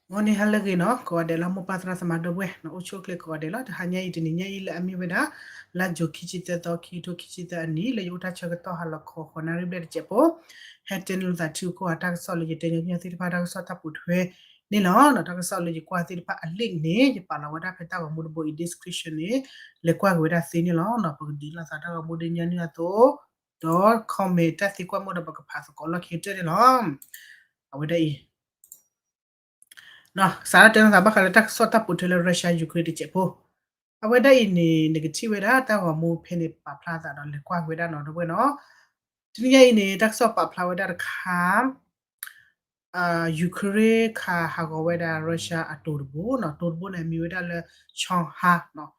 ဂီၤနံၤဟါလၢအဂ့ၤနီၤ, ကိးဂၤဒဲးလၢမိၢ်ပၢ်သရၣ်သမါဒီပုၢ်ဝဲၢ်နီၤ, အိၣ်ဆူၣ်အိၣ်ချ့ကိးဂၤဒဲးလီၤ. တဟါညါအံၤတနံၤညါအံၤလၢအမ့ၢ်ဝဲဒၣ် လါယူၤခံဆံသၢသီ ခံကထိခံဆံသၢအနံၣ် လၢယအိၣ်တၢ်ဆၢကတီၢ်ဟါလီၤခီ ဃိးနၣ်ရံၣ်ဘျဲၣ်တစဲးဖိ, ဟဲတဲန့ၢ်လိာ်သးထံဂုၤကီၢ်ဂၤတၢ်ကစီၣ်လၢယတဲညီညီသ့ၣ်တဖၣ်တၢ်ကစီၣ်တၢ်ပိာ်ထွဲန့ၣ်လီၤ. တၢ်ကစီၣ်လၢယကွၢ်သ့ၣ်တဖၣ်အလံာ်န့ၣ် ယပာ်လီၤဝဲဒၣ်ဖဲတၢ်ဂီၤမူတဘိအံၤ description န့ၣ် လဲၤကွၢ်က့ၤဝဲဒၣ်သ့န့ၣ်လီၤ. ပကဒုးလိာ်သးတၢ်ဂီၤမူဒ်ညီနုၢ်အသိး ဒီး comment တၢ်သံကွၢ်မ့ၢ်ဒီးပကဖးသကိးလီၢ်ခံကတၢၢ်န့ၣ်လီၤ. အဝဲဒၣ်အံၤ စးထီၣ်တဲလိာ်သးဘၣ်ဃးလၢတၢ်ကစီၣ်တၢ်ပိာ်ထွဲလၢ Russia Ukraine တစဲးဖိ, အဝဲဒၣ်အံၤန့ၣ် နကထံၣ်ဝဲဒၣ်တၢ်ဂီၤမူဖဲန့ၣ်ပာ်ဖျါသးဒီးလဲၤကွၢ်က့ၤဝဲဒၣ်နီၤ ဒီပုၢ်ဝဲၢ်နီၤ. တနံၤညါအံၤန့ၣ် တၢ်ကစီၣ်ပာ်ဖျါဝဲဒၣ်တခါ Ukraine ခးဟးဂီၤဝဲဒၣ် Russia အတိၤတဘိနီၤ, တိၤတဘိန့ၣ်မံၤဝဲဒၣ်လၢ Chonghar နီၤ,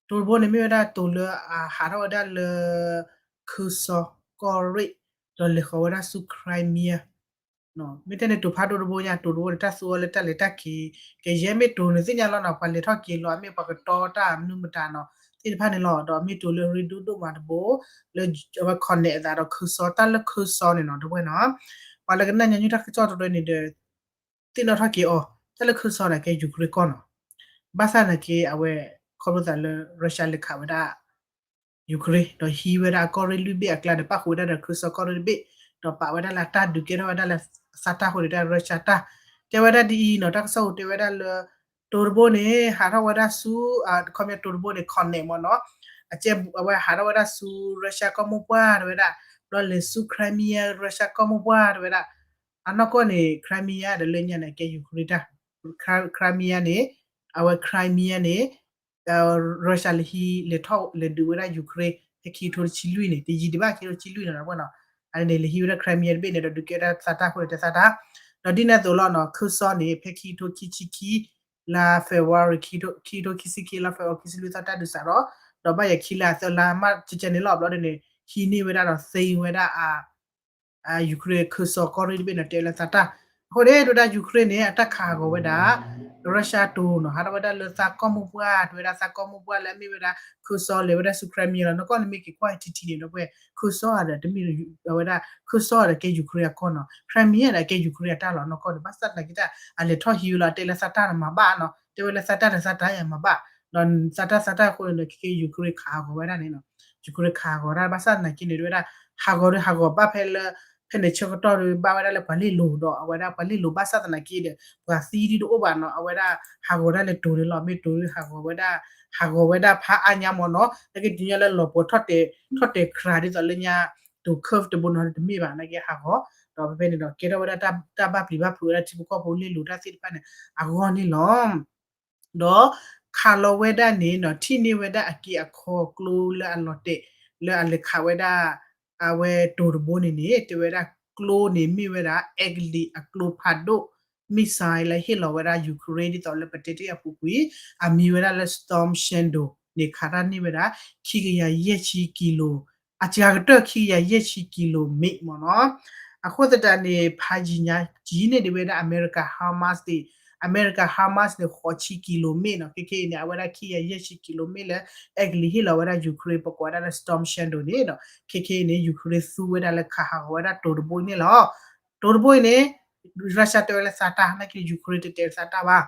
တိၤတဘိန့ၣ်မ့ၢ်ဝဲဒၣ်တိၤလၢအဟးထီၣ်ဝဲဒၣ်လၢ ခူစီကီၢ်ရ့ၣ် ဒီးလဲၤဃီၤဝဲဒၣ်ဆူ Crimea မ့ၢ်တဲန့ၣ်တိၤဖးဒိၣ်တဘိညါ တိၤတဘိန့ၣ် တၢ်သူအီၤလၢတၢ်လဲၤတၢ်က့ၤ ကယဲၢ်မ့ၢ်တိၤန့ၣ်သ့ၣ်ညါလီၤနီၤ, ပှၤလဲၤထီၣ်က့ၤလီၤ အမ့ၢ်ပှၤကတီတၢ်မနုၤမတၤနီၤ သ့ၣ်တဖၣ်န့ၣ်လီၤ. ဒီးမ့ၢ်တိၤလၢအရ့ဒိၣ်ဒိၣ်မးတဘိ လၢအဝဲ connect အသးဒီးခူစီ တၢ်လၢခူစီန့ၣ်နီၤ ဒီပုၢ်ဝဲၢ်နီၤ, ပှၤလၢကနၣ်ညီနုၢ်တၢ်ကစီၣ်တရၢန့ၣ်ဒီး သ့ၣ်နီၣ်ထီၣ်က့ၤအီၤ တၢ်လၢခူစီန့ၣ်ကဲ Ukraine ကီၢ်နီၤ, ဘၣ်ဆၣ်သနာ်က့ အဝဲ ခီဖျိသးလၢ Russia လဲၤခးဝဲဒၣ် Ukraine ဒီးဟံးဝဲဒၣ်အကီၢ်ရ့ၣ်လွံၢ်ဘ့ၣ်အကျါဒီး ပၣ်ဃုာ်ဝဲဒၣ်ဒီးခူစီကီၢ်ရ့ၣ်တဘ့ၣ်, ဒီးပာ်ဝဲဒၣ်လၢတၢ်ဒုးကဲထီၣ်ဝဲဒၣ်လၢသးတၢ်အဃိန့ၣ် တၢ် Russia တၢ် တဲဝဲဒၣ်ဒ်အံၤနီၤ, တၢ်ကစီၣ်အိၣ်တဲဝဲဒၣ်လၢ တိၤတဘိန့ၣ် ဟးထီၣ်ဝဲဒၣ်ဆူ ခီပညီတိၤတဘိန့ၣ် connect မ့ၢ်နီၤ, အကဲအဝဲဟးထီၣ်ဝဲဒၣ်ဆူ Russia ကီၢ်မိၢ်ပှၢ်တဲဝဲဒၣ်, ဘျီလဲၤဆူ Crimea Russia ကီၢ်မိၢ်ပှၢ်တဲဝဲဒၣ်, အနီၢ်ကီၢ်န့ၣ် Crimea ဒီးလၢညါန့ၣ် ကဲ Ukraine တၢ် Crimea န့ၣ် အဝဲ Crimea န့ၣ် Russia လဲၤဟံး လဲၤထီၣ်လဲၤဒုးဝဲဒၣ် Ukraine ဖဲခံကထိတဆံလွံၢ်န့ၣ် တယံာ်ဒံးဘၣ် ခံကထိတဆံလွံၢ်န့ၣ် ဒီပုၢ်ဝဲၢ်နီၤ, အန့ၣ် လဲၤဟံးဝဲဒၣ် Crimea တဘ့ၣ်န့ၣ်ဒီး ဒုးကဲဒၣ်သးတၢ်အဃိန့ၣ် တဲသးတၢ်, ဒီးဒ်န့ၣ်အသိးလီၤနီၤ ခူစီန့ၣ် ဖဲခံကထိခံဆံခံ လါ February ခံကထိခံဆံခံ လါ February ခံဆံလွံၢ်သီတၢ်ဒုးစးထီၣ်, ဒီးဘၣ်ယၤခံလါသၢလါမး ကကဲန့ၣ်လီၤ ဘျီဒ်န့ၣ် ဟံးန့ၢ်ဝဲဒၣ်ဒီးသ့ဝဲဒၣ်အ Ukraine ခူစီကီၢ်ရ့ၣ်တဘ့ၣ်န့ၣ် တဲလၢသးတၢ်, အဃိန့ၣ် တဲဝဲဒၣ် Ukraine န့ၣ် အတၢ်ခးဟးဂီၤဝဲဒၣ် Russia တိၤနီၤ ဟးထီၣ်ဝဲဒၣ်လၢသးကီၢ်မိၢ်ပှၢ် တဲဝဲဒၣ်သးကီၢ်မိၢ်ပှၢ်လၢအမ့ၢ်ဝဲဒၣ် ခူစီလဲၤဝဲဒၣ်ဆူ Crimea လီၤ. နီၢ်ကီၢ်န့ၣ်မ့ၢ်က့ၤကွၢ်ထံထံန့ၣ် ဒီပုၢ်ဝဲၢ် ခူစီဒီးတမ့ၢ်ဝဲဒၣ် ခူစီဒီးကဲ Ukraine အကီၢ်နီၤ Crimea ဒီးကဲ Ukraine အတၢ်လီၤ. နီၢ်ကီၢ်န့ၣ် ဘၣ်ဆၣ်သနာ်က့တၢ် အလဲၤထီၣ်ဟံးဝဲလီၤ တဲလၢသးတၢ်န့ၣ်မၤဘၣ်နီၤ တဲဝဲလၢသးတၢ်ဒီးသးတၢ်ယၤမၤဘၣ်, ဒီးသးတၢ်သးတၢ်အဃိန့ၣ်ဒီး ခဲကဲ Ukraine ခးဟးဂီၤဝဲဒၣ်န့ၣ်နီၤ, Ukraine ခးဟးဂီၤဒၣ် ဘၣ်ဆၣ်သနာ်က့န့ၣ် တဲဝဲဒၣ် ဟးဂီၤဒီးဟးဂီၤဘၣ်ဖဲလၢ ဖဲန့ၣ်ဆၢကတီၢ်ဒီး ဘၣ်ဝဲဒၣ်လၢပှၤလ့ၣ်လိၤဒီး အဝဲဒၣ်ပှၤလ့ၣ်လိၤဘၣ်ဆၣ်သနာ်က့ဒီး ပှၤသံဒ်တအိၣ်ဘၣ်နီၤ အဝဲဒၣ်ဟးဂီၤဒၣ်လၢတိၤန့ၣ်လီၤ. မ့ၢ်တိၤဒ်ဟးဂီၤဝဲဒၣ် ဟးဂီၤဝဲဒၣ်ဖးအါညါမ့ၢ်နီၤ နာ်က့ဒ်ညီလၢလီၤပှီၤထီၣ်တဲာ် ထီၣ်တဲာ်ခရးဒ်သိးလၢညါ တိၤ curve တဘိနီၤတမ့ၢ်ဘၣ် နာ်က့ဟးဂီၤ ဒီးဖဲဖဲန့ၣ်ဒီး ကဲထီၣ်ဝဲဒၣ်တၢ်ဘၣ်ပျံၤဘၣ်ဖုးဝဲဒၣ်ထံဖိကီၢ်ဖိလ့ၣ်လိၤတၢ်သ့ၣ်တဖၣ်န့ၣ် အဂီၢ်န့ၣ်လီၤ. ဒီးခးလီၤဝဲဒၣ်န့ၣ်နီၤ ထံၣ်န့ၢ်ဝဲဒၣ်အက့အခီကျိလၢအလီၤတဲာ် လၢအလဲၤခးဝဲဒၣ် အဝဲတိၤတဘိန့ၣ်န့ၣ် တဲဝဲဒၣ်ကျိန့ၣ်မ့ၢ်ဝဲဒၣ် အဲကလံးအကျိဖးဒိၣ် missile လၢဟ့ၣ်လီၤဝဲဒၣ် Ukraine ဒ်သိးလၢပတဲတ့ၢ်အပူၤကွံာ် အမံၤဝဲဒၣ်လၢ Storm Shadow န့ၣ် ခးတၢ်န့ၢ်ဝဲဒၣ် ခံကယၤယဲၢ်ဆံကံလိၤ အစှၤကတၢၢ်ခံကယၤယဲၢ်ဆံကံလိၤမံးမ့ၢ်နီၤ. အဃိသတးန့ၣ် ဖးယံာ်ညါကံန့ၢ်ဒံးဝဲဒၣ် အမဲရကၤ Hamas န့ၣ် အမဲရကၤ Hamas န့ၣ် ဃိးဆံကံလိၤမံးနီၤ. ခဲခဲအံၤန့ၣ် အဝဲဒၣ်ခံကယၤယဲၢ်ဆံကံလိၤမံးလၢ အဲကလံးဟ့ၣ်လီၤဝဲဒၣ် Ukraine ပကိးဝဲဒၣ်လၢ Storm Shadow န့ၣ်ဒီး ခဲခဲအံၤန့ၣ် Ukraine သူဝဲဒၣ်လၢခးဟးဂီၤဝဲဒၣ်တိၤတဘိအံၤန့ၣ်လီၤ. တိၤတဘိအံၤန့ၣ် Russia တဲဝဲလၢသးတၢ် နာ်က့ Ukraine တတဲသးတၢ်ဘၣ်.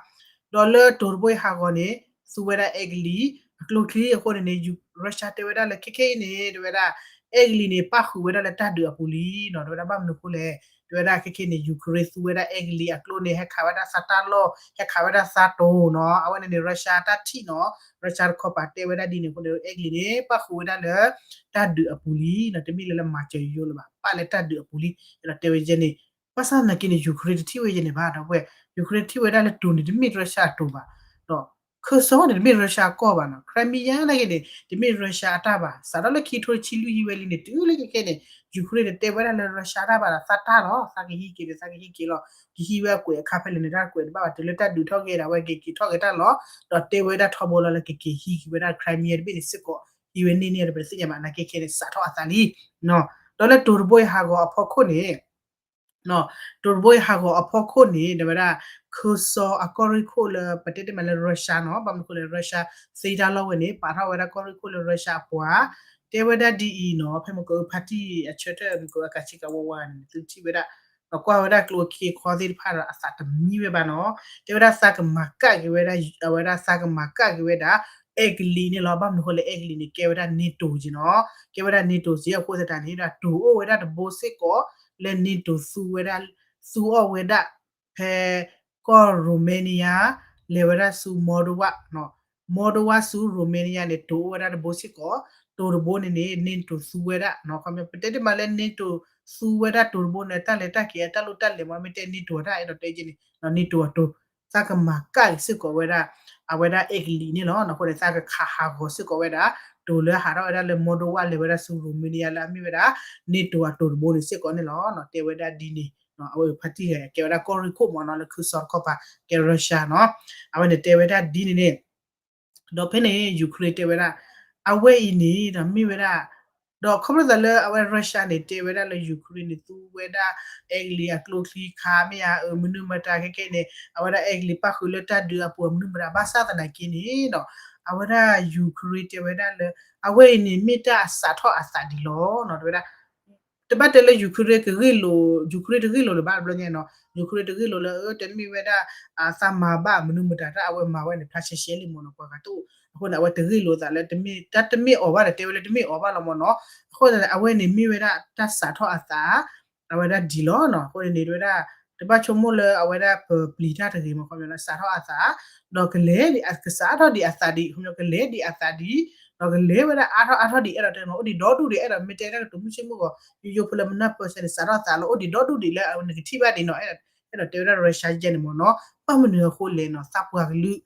ဒီးလၢတိၤတဘိအံၤဟးဂီၤန့ၣ် သူဝဲဒၣ်အဲကလံး အကျိချံအဃိန့ၣ်န့ၣ် Russia တဲဝဲဒၣ်လၢခဲခဲအံၤန့ၣ် တဲဝဲဒၣ် အဲကလံးန့ၣ် ပၣ်ဃုာ်ဝဲဒၣ်လၢတၢ်ဒုးအပူၤလံနီၤ. တဲဝဲဒၣ်ဘၣ်မနုၤအဃိလဲၣ် တဲဝဲဒၣ်ခဲခဲန့ၣ် Ukraine သူဝဲဒၣ်အဲကလံးအကျိန့ၣ် ဟဲခးဝဲဒၣ်သးတၢ်လီၢ် ဟဲခးဝဲဒၣ်သးတိၤနီၤ. အဝဲန့ၣ်န့ၣ် Russia တၢ်ထံၣ်နီၤ Russia တခီပၤတဲဝဲဒၣ်ဒ်န့ၣ်အဃိန့ၣ် အဲကလံးန့ၣ် ပၣ်ဃုာ်ဝဲဒၣ်လၢ တၢ်ဒုးအပူၤလံနီၤ. တမ့ၢ်လၢလၢမၤစၢၤယိယိလၢၤဘၣ် ပၣ်လၢတၢ်ဒုးအပူၤလံ ဒီးတဲဝဲယဲန့ၣ် ဘၣ်ဆၣ်သနာ်က့န့ၣ် Ukraine တထံၣ်ဝဲယဲန့ၣ်ဘၣ် ဒီပုၢ်ဝဲၢ် Ukraine ထံၣ်ဝဲဒၣ်လၢတိၤန့ၣ် တမ့ၢ် Russia အတိၤဘၣ် ဒီး ခူစီန့ၣ် တမ့ၢ် Russia အကီၢ်ဘၣ်နီၤ. Crimea နာ်က့န့ၣ် တမ့ၢ် Russia အတၢ်ဘၣ်. စးထီၣ်လၢခံကထိတဆံလွံၢ်ဟံးဝဲလံန့ၣ် တုၤလၢခဲခဲန့ၣ် Ukraine န့ၣ် တဲဝဲဒၣ်လၢ Russia တၢ်ဘၣ်ဒီး သးတၢ်လီၤ သးကဟံးက့ၤဒီး သးကဟံးက့ၤလီၤ. ကဟံးဝဲအကွဲးအခါဖဲလဲၣ်န့ၣ် တၢ်ကွဲးတဘၣ်ဘၣ် တုၤလၢတၢ်ဒုးထီၣ်ဂဲၤဒၣ်ဝဲ ကက့ၤထီၣ်ဂဲၤတၢ်လီၤ. ဒီးတဲဝဲဒၣ်ထီဘိလီၤလၢကက့ၤဟံးက့ၤဝဲဒၣ် Crimea တဘ့ၣ်န့ၣ်စ့ၢ်ကီး ဟံးဝဲန့ၢ်န့ၢ်ဒီး ပတသ့ၣ်ညါဘၣ် နာ်က့ခဲန့ၣ် စးထီၣ်အသးလံ ဒီးလၢတိၤတဘိအံၤဟးဂီၤအဖီခိၣ်န့ၣ် တိၤတဘိအံၤဟးဂီၤအဖီခိၣ်န့ၣ် တဲဝဲဒၣ် ခူစီအကီၢ်ရ့ၣ်ခိၣ်လၢ ပတဲတ့ၢ်မးလၢ Russia နီၤ ဘၣ်မနုၤအဃိလဲၣ် Russia သ့တၢ်လီၢ်ဝဲန့ၣ် ပာ်ထီၣ်ဝဲဒၣ်ကီၢ်ရ့ၣ်ခိၣ်လၢ Russia အပှၤ တဲဝဲဒၣ်ဒ်အံၤနီၤ ဖဲမ့ၢ်ကအိၣ်ဖါတံၢ်အဆၢထၢၣ် မ့ၢ်ကအိၣ်အကးဆံကးဝါဝါန့ၣ် သုထံၣ်ဝဲဒၣ် ဒီးကွၢ်ဝဲဒၣ်ကျိချံချၢသ့ၣ်တဖၣ်ဒီး အသးတမံဝဲဘၣ်နီၤ. တဲဝဲဒၣ်သးကမၤကၣ်က့ၤဝဲဒၣ် အဝဲဒၣ်သးကမၤကၣ်က့ၤဝဲဒၣ် အဲကလံးန့ၣ်လီၤ. ဘၣ်မနုၤအဃိလဲၣ် အဲကလံးန့ၣ် ကဲဝဲဒၣ် NATO က့နီၤ. ကဲဝဲဒၣ် NATO က့အဃိသတးန့ၣ်ဒီး တိၤအိၣ်ဝဲဒၣ်တဘိစ့ၢ်ကီး လၢ NATO သူဝဲဒၣ် သူအီၣ်ဝဲဒၣ် ဖဲကီၢ် Romania လဲၤဝဲဒၣ်ဆူ Moldova နီၤ. Moldova ဆူ Romania န့ၣ် တိၤအိၣ်ဝဲဒၣ်တဘိစ့ၢ်ကီး, တိၤတဘိန့ၣ်န့ၣ် NATO သူဝဲဒၣ်နီၤ. ခီပညီ ပတဲတ့ၢ်မးလၢ NATO သူဝဲဒၣ်တိၤတဘိန့ၣ် တၢ်လဲၤတၢ်က့ၤအတၢ်လိၣ်တၢ်လဲၤမး မ့ၢ်တဲ NATO တၢ်အဲၣ်ဒိးတဲက့ၤန့ၣ် NATO အတိၤ သးကမၤကၣ်စ့ၢ်ကီးဝဲဒၣ် အဝဲဒၣ်အဲကလံးန့ၣ်လီၤ. အဃိန့ၣ် သးကခးဟးဂီၤစ့ၢ်ကီးဝဲဒၣ် တိၤလၢဟးထီၣ်ဝဲဒၣ်လၢ Moldova လဲၤဝဲဒၣ်ဆူ Romania လၢအမ့ၢ်ဝဲဒၣ် NATO အတိၤတဘိန့ၣ်စ့ၢ်ကီးန့ၣ်လီၤ. တဲဝဲဒၣ်ဒ်န့ၣ် အဝဲဖါတံၢ်ဂၤ ကဲဝဲဒၣ်ကီၢ်ရ့ၣ်ခိၣ်မးနီၤ လၢခုစီတခီပၤ ကဲ Russia နီၤ. အဝဲန့ၣ်တဲဝဲဒၣ်ဒ်န့ၣ်န့ၣ် ဒီးဖဲန့ၣ် Ukraine တဲဝဲဒၣ် အဝဲအံၤန့ၣ်ဒီးမ့ၢ်ဝဲဒၣ် ဒီးခီဖျိသးလၢအဝဲ Russia န့ၣ် တဲဝဲဒၣ်လၢ Ukraine န့ၣ် သူဝဲဒၣ် အဲကလံးအကျိချံခါမ့ၢ်ဧါ မနုၤမတၤခဲကဲန့ၣ် အဝဲဒၣ်အဲကလံးပၣ်ဃုာ်လၢတၢ်ဒုးအပူၤမနုၤမတၤ ဘၣ်ဆၣ်သနာ်က့န့ၣ်ဒီး အဝဲဒၣ် Ukraine တဲဝဲဒၣ်လၢ အဝဲအံၤန့ၣ်မ့ၢ်တၢ်အစးထီၣ်အသးဒံးလီၤနီၤ. တဲဝဲဒၣ် တဘၣ်တဲလၢ Ukraine ကဂ့ၢ်လိာ် Ukraine တဂ့ၢ်လိာ်လၢၤဘၣ်တဘျီညါနီၤ. Ukraine တဂ့ၢ်လိာ်လၢ တမ့ၢ်ဝဲဒၣ် သးမၤဘၣ်မနုၤမတၤတၢ်အဝဲမၤဝဲန့ၣ် ဖျါရှဲရှဲလံမ့ၢ်နီၤ ပှၤဂၤတအိၣ်. အဃိန့ၣ် အဝဲတဂ့ၢ်လိာ်သးလၢ တမ့ၢ်တၢ်တမ့ၢ်အီၤဘၣ်ဒီး တဲဝဲလၢတမ့ၢ်အီၤဘၣ်လီၤမ့ၢ်နီၤ. အဃိန့ၣ် အဝဲန့ၣ်မ့ၢ်ဝဲဒၣ်တၢ်စးထီၣ်အသး အဝဲဒၣ်ဒံးလီၤနီၤ. အဃိန့ၣ် တဲဝဲဒၣ် တဘၣ်ဆိကမိၣ်လၢအဝဲဒၣ်ပပျံၤတၢ်တဂ့ၤမ့ၢ် ခီပညီ စးထီၣ်အသး ဒီးကလဲၤ ကစးထီၣ်ဒံးအသးဒံး ခီပညီ ကလဲၤဒံးအသးဒံး ဒီးကလဲၤဝဲဒၣ်အါထီၣ်အါထီၣ်ဒံး အဲၣ်ဒိးတဲနီၤ အိၣ်ဒံးဒီဒူၣ်ဒံး အဲၣ်ဒိးမ့ၢ်တဲတၢ်ကတိၤမုၢ်ဆ့ၣ်မုၢ်ဂီၤ ယိယိဖိလၢမနၢ်ပၢၢ်ဆဲန့ၣ် စးထီၣ်သးလီၤ အိၣ်ဒံးဒီဒူၣ်ဒံးလၢအဝဲန့ၣ်ကထံၣ်ဘၣ်ဒံးနီၤ အဲၣ်ဒိးတဲဝဲဒၣ် Russia ယဲန့ၣ်မ့ၢ်နီၤ. ဘၣ်မနုၤအဃိလဲၣ်နီၤ သးပှၤကလုာ်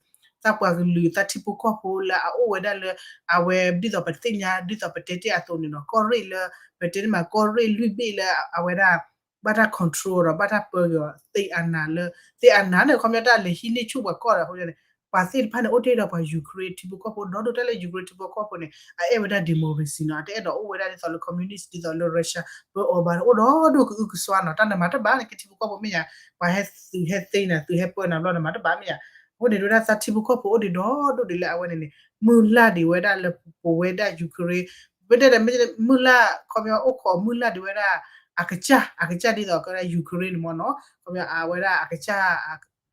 သးပှၤကလုာ် သးထံဖိကီၢ်ဖိလၢအအိၣ်ဝဲဒၣ်လၢ အဝဲဒ်သိးပသ့ၣ်ညါ ဒ်သိးပတဲတ့ၢ်အသိးန့ၣ်နီၤ ကီၢ်ရ့ၣ်လၢ ပတဲန့ၣ်မး ကီၢ်ရ့ၣ်လွံၢ်ဘ့ၣ်လၢအဝဲဒၣ် ဘၣ်တၢ် control ဒီးဘၣ်တၢ်ပၢက့ၤအီၤ သ့ၣ်အနၤလၢ သ့ၣ်အနၤန့ၣ် ခီပညီတၢ်လဲၤဟံးန့ၢ်ဆူၣ်ပှၤကီၢ်ဒီး အဃိန့ၣ် ပှၤသ့ၣ်တဖၣ်န့ၣ် အိၣ်တ့ၢ်ဒီးပှၤ Ukraine ထံဖိကီၢ်ဖိ ဒီဒူၣ်တၢ်လၢ Ukraine ထံဖိကီၢ်ဖိန့ၣ် အအဲၣ်ဝဲဒၣ် democracy နီၤ အတအဲၣ်ဒိးအိၣ်ဝဲဒၣ်ဒ်သိးလၢ communist ဒ်သိးလၢ Russia ပၢအီၤဘၣ် အိၣ်ဒီဒူၣ်ကအုကစွါနီၤ တၢ်နမၤတဘၣ်န့ၣ် ကထံဖိကီၢ်ဖိမ့ၢ်ယါ ပှၤဟဲသုးဟဲသ့နၤ သုးဟဲပၢနၤဘျီနမၤတဘၣ်မ့ၢ်ယါ. အဃိန့ၣ် တဲဝဲဒၣ်သးထံဖိကီၢ်ဖိအိၣ်ဒံးဒီဒူၣ်ဒံးလၢအဝဲန့ၣ်န့ၣ် မုၢ်လၢ်ဒံးဝဲဒၣ်လၢပဝဲဒၣ် Ukraine ပတဲဒ်မ့ၢ်မုၢ်လၢ် ခီပညီအိၣ်ခိးမုၢ်လၢ်ဒံးဝဲဒၣ် အကစၢ် အကစၢ်ဒ်သိးကဲဒၣ် Ukraine န့ၣ်မ့ၢ်နီၤ ခီပညီအဝဲဒၣ်အကစၢ်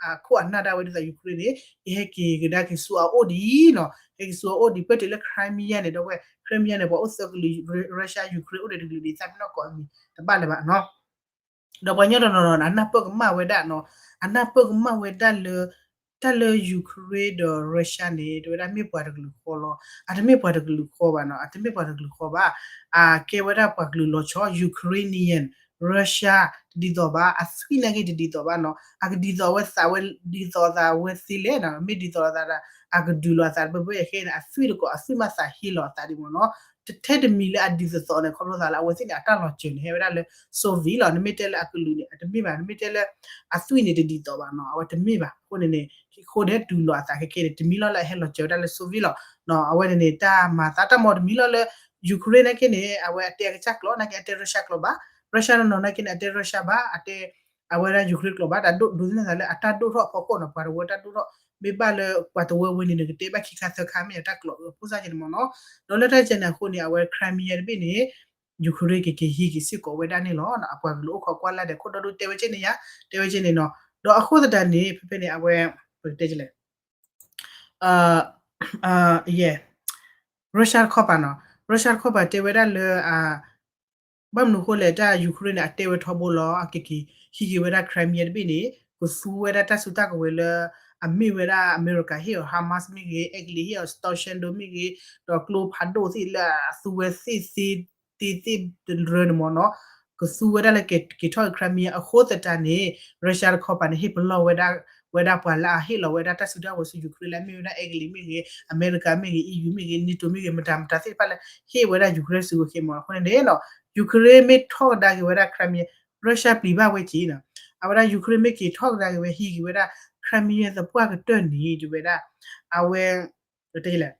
အခိၣ်အနၢ်ဒၣ်ဝဲဒ်သိး Ukraine န့ၣ် ကဟဲက့ၤကဒါက့ၤဆူအအိၣ်ဒံးနီၤ ဟဲက့ၤဆူအအိၣ်ဒံး ပၢၢ်တုၤလၢ Crimea န့ၣ် ဒီးဝဲ Crimea န့ၣ် ပှၤအိၣ်သၢကလုာ် Russia Ukraine အိၣ်ဒီးတကလုာ်ဒံး သးပ့ၤနီၣ်ကိးအမံၤ တဘၣ်လၢၤဘၣ်နီၤ ဒီးပှၤညီတနီၤနီၤ အနၢ်ပၢၢ်ကမၣ်ဝဲဒၣ်နီၤ အနၢ်ပၢၢ်ကမၣ်ဝဲဒၣ်လၢ တၢ်လၢ Ukraine ဒီး Russia န့ၣ် တဲဝဲဒၣ်မ့ၢ်ပှၤတကလုာ်ဃီလီၤ အတမ့ၢ်ပှၤတကလုာ်ဃီဘၣ်နီၤ အတမ့ၢ်ပှၤတကလုာ်ဃီဘၣ် အကဲဝဲဒၣ်ပှၤကလုာ်လီၤဆီ Ukrainian Russia တဒ်သိးဘၣ် အသွံၣ်နာ်က့တဒ်သိးဘၣ်နီၤ အကဒ်သိးဝဲသးဝဲဒ်သိးသးဝဲသ့လဲၣ်နီၤ မ့ၢ်ဒ်သိးသး အကဒုးလိာ်အသးတဘျီဘျီယဲခဲအံၤန့ၣ် အသွံၣ်တကိးအသွံၣ်မးသးဟ့လီၤအသးဒံးမ့ၢ်နီၤ တထဲတမံၤလၢအဒ်သိးသိးန့ၣ် ခီဖျိသးလၢအဝဲသ့ၣ်န့ၣ် အတၢ်လီၤစၢၤန့ၣ် ဟဲဝဲဒၣ်လၢ Soviet လီၤ နမ့ၢ်တဲလၢအကလုာ်န့ၣ် အတမ့ၢ်ဘၣ် နမ့ၢ်တဲလၢ အသွံၣ်န့ၣ်တဒ်သိးဘၣ်နီၤ အဝဲတမ့ၢ်ဘၣ် အဃိန့ၣ်န့ၣ် အဃိန့ၣ်ဒုးလိာ်အသးခဲခဲန့ၣ် တမံၤလီၤလၢအဟဲလီၤစၢၤဝဲဒၣ်လၢ Soviet လီၤ အဝဲန့ၣ်န့ၣ် တၢ်မၤသးတၢ်မၤတမံၤလီၤလၢ Ukraine နာ်က့န့ၣ် အဝဲအတဲအကစၢ်ကျိာ် နာ်က့အတဲ Russia ကျိာ်ဘၣ် Russia နီၢ်နီၢ်နာ်က့န့ၣ် အတဲ Russia ဘၣ် အတဲ အဝဲဒၣ် Ukraine ကျိာ်ဘၣ် တၢ်ဒိၣ်ဒိးသန့ၤသးလၢအတၢ်ဒိၣ်ထီၣ်အဖီခိၣ်နီၤ ပှၤတဝၢတၢ်ဒိၣ်ထီၣ် မ့ၢ်ဘၣ်လၢပှၤတဝၢဝဲန့ၣ် နကတဲဘၣ်ခံခါသၢခါမ့ၢ်ယါတၢ်ကျိာ်အဖိစၢ်က့န့ၣ်မ့ၢ်နီၤ ဒီးလၢတၢ်ကဲန့ၣ်အဃိန့ၣ် အဝဲ Crimea တဘ့ၣ်န့ၣ် Ukraine ကက့ၤဟံးက့ၤစ့ၢ်ကီးဝဲဒၣ်န့ၣ်လီၤ အပှၤကလုာ်အိၣ်ခိးကွၢ်လၢ်ဒီးခိၣ်ဒီဒူၣ်တဲဝဲက့န့ၣ်ယါ တဲဝဲက့န့ၣ်နီၤ ဒီးအဃိသတးန့ၣ် ဖဲဖဲန့ၣ် အဝဲ ပကတဲလဲၣ် ယဲ Russia တခီပၤနီၤ Russia တခီပၤတဲဝဲဒၣ်လၢ ဘၣ်မနုၤအဃိလဲၣ် တၢ် Ukraine န့ၣ် အတဲဝဲထီဘိလီၤ အကက့ၤဟံးက့ၤဝဲဒၣ် Crimea တဘ့ၣ်န့ၣ် ကသူဝဲဒၣ်တၢ်စုတၢ်ကဝဲၤလၢ အမ့ၢ်ဝဲဒၣ်အမဲရကၤဟ့ၣ်အီၤ Hamas မ့ၢ်ဂ့ၤ အဲကလံးဟ့ၣ်အီၤ Storm Shadow မ့ၢ်ဂ့ၤ ဒီးကျိဖးဒိၣ်သ့ၣ်လၢအသူဝဲသ့ၣ်သ့ သ့ၣ်သ့ၣ်တရၢန့ၣ်မ့ၢ်နီၤ ကသူဝဲဒၣ်လၢကက့ၤထီၣ်က့ၤ Crimea အဃိသတးန့ၣ် Russia တခီပၤန့ၣ် ဟ့ၣ်ပလီၢ်ဝဲဒၣ် ဝဲဒၣ်ပှၤလၢအဟ့ၣ်လီၤဝဲဒၣ်တၢ်စုတၢ်ဝဲၤဆူ Ukraine လၢအမ့ၢ်ဝဲဒၣ်အဲကလံးမ့ၢ်ဂ့ၤ အမဲရကၤမ့ၢ်ဂ့ၤ EU မ့ၢ်ဂ့ၤ NATO မ့ၢ်ဂ့ၤ မတၤမတၤသ့ၣ်တဖၣ်လၢ ဟ့ၣ်ဝဲဒၣ် Ukraine စုဝဲၤခ့မ့ၢ်နီၤ အဃိန့ၣ်န့ၣ် Ukraine မ့ၢ်ထီၣ်ကဒါက့ၤဝဲဒၣ် Crimea Russia ပျံၤဘၣ်ဝဲက့ၤနီၤ အဝဲဒၣ် Ukraine မ့ၢ်က့ၤထီၣ်ကဒါက့ၤဝဲဟံးက့ၤဝဲဒၣ် Crimea သပှၢ်ကတၢၢ်န့ၣ် တဲဝဲဒၣ် အဝဲ တဲလဲၣ်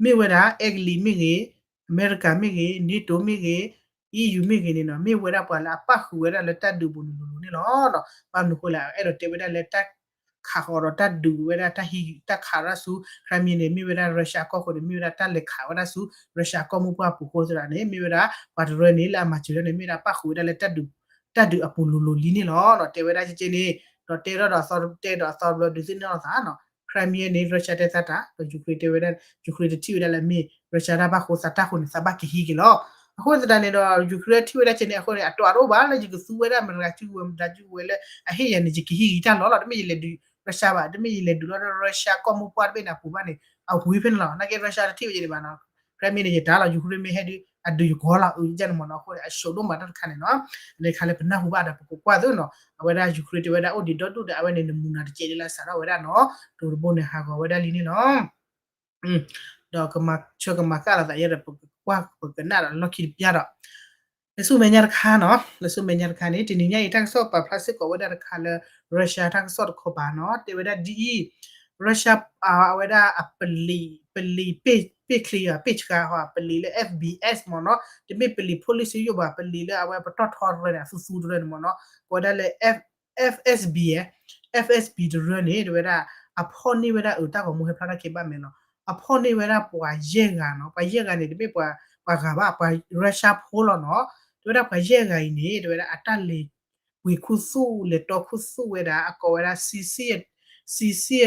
မ့ၢ်ဝဲဒၣ် အဲကလံးမ့ၢ်ဂ့ၤ အမဲရကၤမ့ၢ်ဂ့ၤ NATO မ့ၢ်ဂ့ၤ EU မ့ၢ်ဂ့ၤန့ၣ်နီၤ မ့ၢ်ဝဲဒၣ်ပှၤလၢအပၣ်ဃုာ်ဝဲဒၣ်လၢတၢ်ဒုးပူၤန့ၣ်လိၤလိၤန့ၣ်လီၤ. ဘၣ်မနုၤအဃိလဲၣ် အဲၣ်ဒိးတဲဝဲဒၣ်လၢတၢ်ခးဃီၤဒီးတၢ်ဒုးဝဲဒၣ်တၢ်ဟံး တၢ်ခးဝဲဒၣ်ဆူ Crimea န့ၣ် မ့ၢ်ဝဲဒၣ် Russia အကီၢ်ဃိန့ၣ် မ့ၢ်ဝဲဒၣ်တၢ်လဲၤခးဝဲဒၣ်ဆူ Russia အကီၢ်မိၢ်ပှၢ်ပူၤအဃိသတးန့ၣ် မ့ၢ်ဝဲဒၣ်ပှၤတရၢန့ၣ် လၢအမၤစၢၤဒၣ်န့ၣ် မ့ၢ်ဝဲဒၣ်ပၣ်ဃုာ်ဝဲဒၣ်လၢတၢ်ဒုး တၢ်ဒုးအပူၤလိၤလိၤလံန့ၣ်လီၤ. တဲဝဲဒၣ်ကဲကဲန့ၣ် ဒီးတဲထီၣ်ဒီးအသီ တဲဒီးအသီတဘျီ ဒုးသ့ၣ်နီၣ်လိာ်သးနီၤ Crimea န့ၣ် Russia တဲသးတၢ် ဒီး Ukraine တဲဝဲဒၣ် Ukraine တထံၣ်ဝဲဒၣ်လၢမ့ၢ် Russia တၢ်ဘၣ်ဃိသးတၢ်ဃိန့ၣ် သးဘၣ်ကဟံးက့ၤလီၤ. အဃိသတးန့ၣ်ဒီး Ukraine ထံၣ်ဝဲဒၣ်ကဲန့ၣ် အဃိန့ၣ် အတီၤတအိၣ်ဘၣ်လၢယကသူဝဲဒၣ်မတၤစုကဝဲၤ မတၤစုကဝဲၤလၢအဟ့ၣ်ယၤန့ၣ် ယကဟံးက့ၤတၢ်လီၤလီၤ. တမ့ၢ်ယလဲၤဒုး Russia ဘၣ် တမ့ၢ်ယလဲၤဒုးလီၤ Russia ကီၢ်မိၢ်ပှၢ်တဘ့ၣ်န့ၣ် အပူၤဘၣ်န့ၣ် အဝံၤဖဲန့ၣ်လီၤ. နာ်က့ Russia တထံၣ်ဝဲယဲန့ၣ်ဘၣ်နီၤ Crimea န့ၣ် ယတၢ်လီၤ Ukraine မ့ၢ်ဟဲဒုး အဒုးယကီၤလီၤ အုယဲန့ၣ်မ့ၢ်နီၤ. အဃိန့ၣ် အဆိးဒိၣ်မးတၢ်တခါန့ၣ်နီၤ တခါလၢပနၢ်ဟူဘၣ်ဒီး ပကကွၢ်သ့နီၤ အဝဲဒၣ် Ukraine တဲဝဲဒၣ်အိၣ်ဒံးဒီဒူၣ်ဒီး အဝဲန့ၣ် နမူနၤတကဲးဒ်လၢအစးထီၣ်ဝဲဒၣ်နီၤ တိၤတဘိန့ၣ် ဟးဂီၤဝဲဒၣ်လံန့ၣ်လီၤ. ဒီးကမၤဆၢကမၤကၣ်လိာ်သးယဲဒီး ပကကွၢ်ပကနၣ်ဒီးလီၢ်ခံတပျၢ်ဒီး လၢဆူမဲာ်ညါတခါနီၤ လၢဆူမဲာ်ညါတခါန့ၣ် တနံၤညါအံၤ တၢ်ကစီၣ်ပာ်ဖျါစ့ၢ်ကီးဝဲဒၣ်တခါလၢ Russia တၢ်ကစီၣ်တခီပၤနီၤ တဲဝဲဒၣ်ဒ်အံၤ Russia အဝဲဒၣ်အပလံၤ ပလံၤပ့ၢ်ချံ ပ့ၢ်ဆှါ ပလံၤလၢ F B S မ့ၢ်နီၤ တမ့ၢ်ပလံၤဖိလံၤစံယိၣ်ဘၣ် ပလံၤလၢအဝဲပတီၢ်ထီတရၢန့ၣ် အသူသူတရၢန့ၣ်မ့ၢ်နီၤ ကိးဝဲဒၣ်လၢ F S B F S B တရၢန့ၣ် တဲဝဲဒၣ် အဖီၣ်န့ၢ်ဝဲဒၣ်အတၢ်ဂီၤမူဟဲဖျါထီၣ်က့ၤဘၣ်မဲာ်လီၤ. အဖီၣ်န့ၢ်ဝဲဒၣ်ပှၤယဲၢ်ဂၤနီၤ ပှၤယဲၢ်ဂၤန့ၣ် တမ့ၢ်ပှၤဂၤဘၣ် ပှၤ Russia ဖိလီၤနီၤ တဲဝဲဒၣ်ပှၤယဲၢ်ဂၤအံၤန့ၣ် တဲဝဲဒၣ်အတၢ်လဲၤပှ့ၤခူသူၣ် လဲၤတီခူသူၣ်ဝဲဒၣ် အကိးဝဲဒၣ် CC